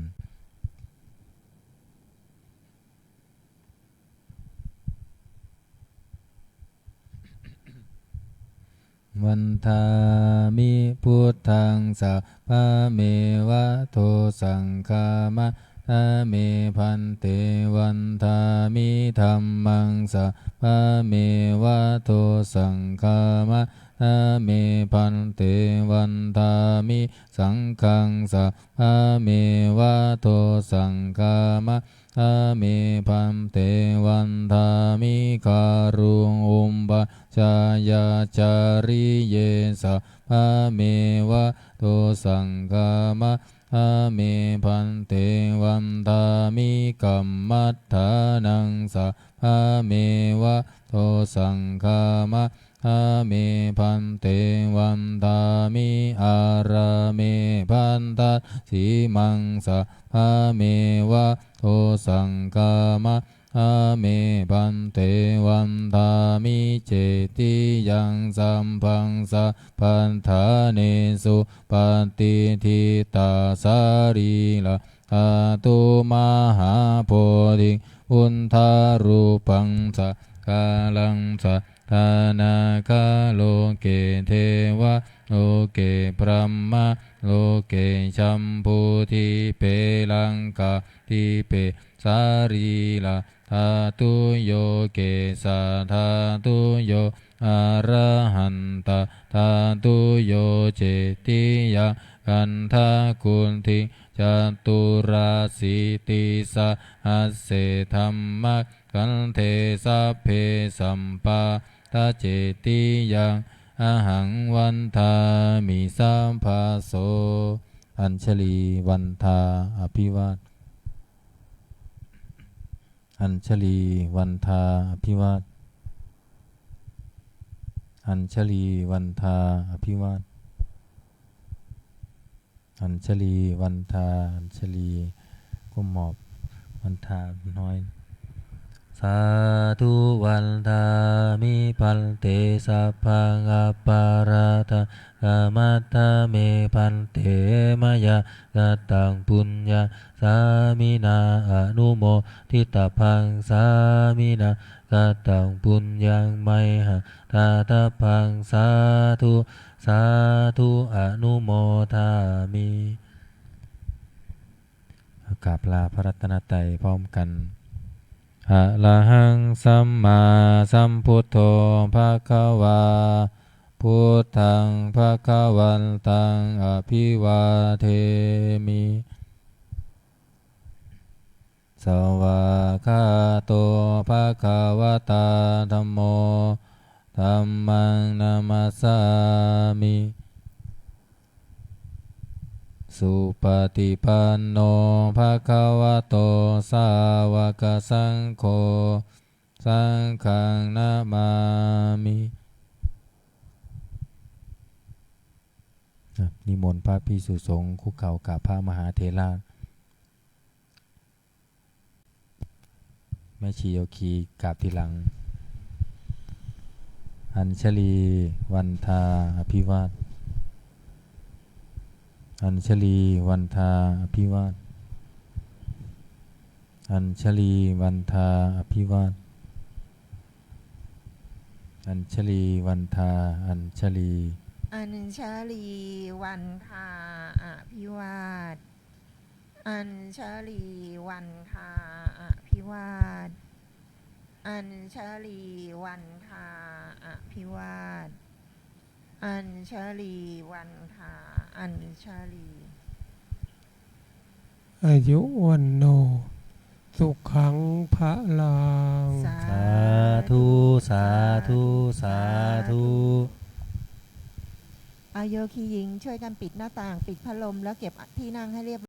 Vandāmi buddhaṃ sabbameva dosaṃ khamatha me bhante. Vandāmi dhammaṃ sabbameva dosaṃ khamatha me bhante. Vandāmi saṅghaṃ sabbameva dosaṃ khamatha me bhante. Vandāmi guruṃ upajjhāyācariye sabbameva dosaṃ khamatha me bhante. Vandāmi kammaṭṭhānaṃ sabbameva dosaṃ khamatha me bhante. Vandāmi ārāme bhaddhasīmaṃ sabbameva dosaṃ khamatha me bhante. Vandāmi cetiyaṃ sabbaṃ sabbaṭṭhānesu patiṭṭhitā sarīradhātu mahābodhiṃ buddharūpaṃ sakalaṃ sadā nāgaloke devaloke brahmaloke jambudīpe laṅkādīpe sarīradhātuyo kesathātuyo arahantadhātuyo cetiyaṃ gandhakuṭiṃ caturāsītisahasсе dhammakkhandhe sabbe sampādacetiyaṃ ahaṃ vandāmi sabbaso. Añjali vandhā abhivād. Añjali vandhā abhivād. Añjali vandhā abhivād. Añjali vandhā, añjali ก้มหมอบ วันทาน้อย Sādhu vandāmi bhante, sabbaṃ aparādhaṃ khamatha me bhante, mayā kataṃ puññaṃ sāminā anumoditabbaṃ, sāminā kataṃ puññaṃ mayhaṃ dātabbaṃ, sādhu sādhu anumodāmi. กราบลาพระรัตนตรัยพร้อมกัน Arahaṃ sammāsambuddho bhagavā, buddhaṃ bhagavantaṃ abhivādemi. Svākkhāto bhagavatā dhammo, dhammaṃ namassāmi. Supaṭipanno bhagavato sāvakasaṅgho, saṅghaṃ namāmi. อ่ะ นิมนต์พระภิกษุสงฆ์คุกเข่ากราบพระมหาเถระ แม่ชีโยคีกราบทีหลัง Añjali vandhā abhivād. Añjali vandhā abhivād. Añjali vandhā abhivād. Añjali vandhā, añjali. Añjali vandhā abhivād. Añjali vandhā abhivād. Añjali vandhā abhivād. Añjali vandhā, añjali. Āyu vaṇṇo sukhaṃ balaṃ. Sādhu, sādhu, sādhu. เอาโยคีหญิงช่วยกันปิดหน้าต่าง ปิดพัดลม แล้วเก็บที่นั่งให้เรียบ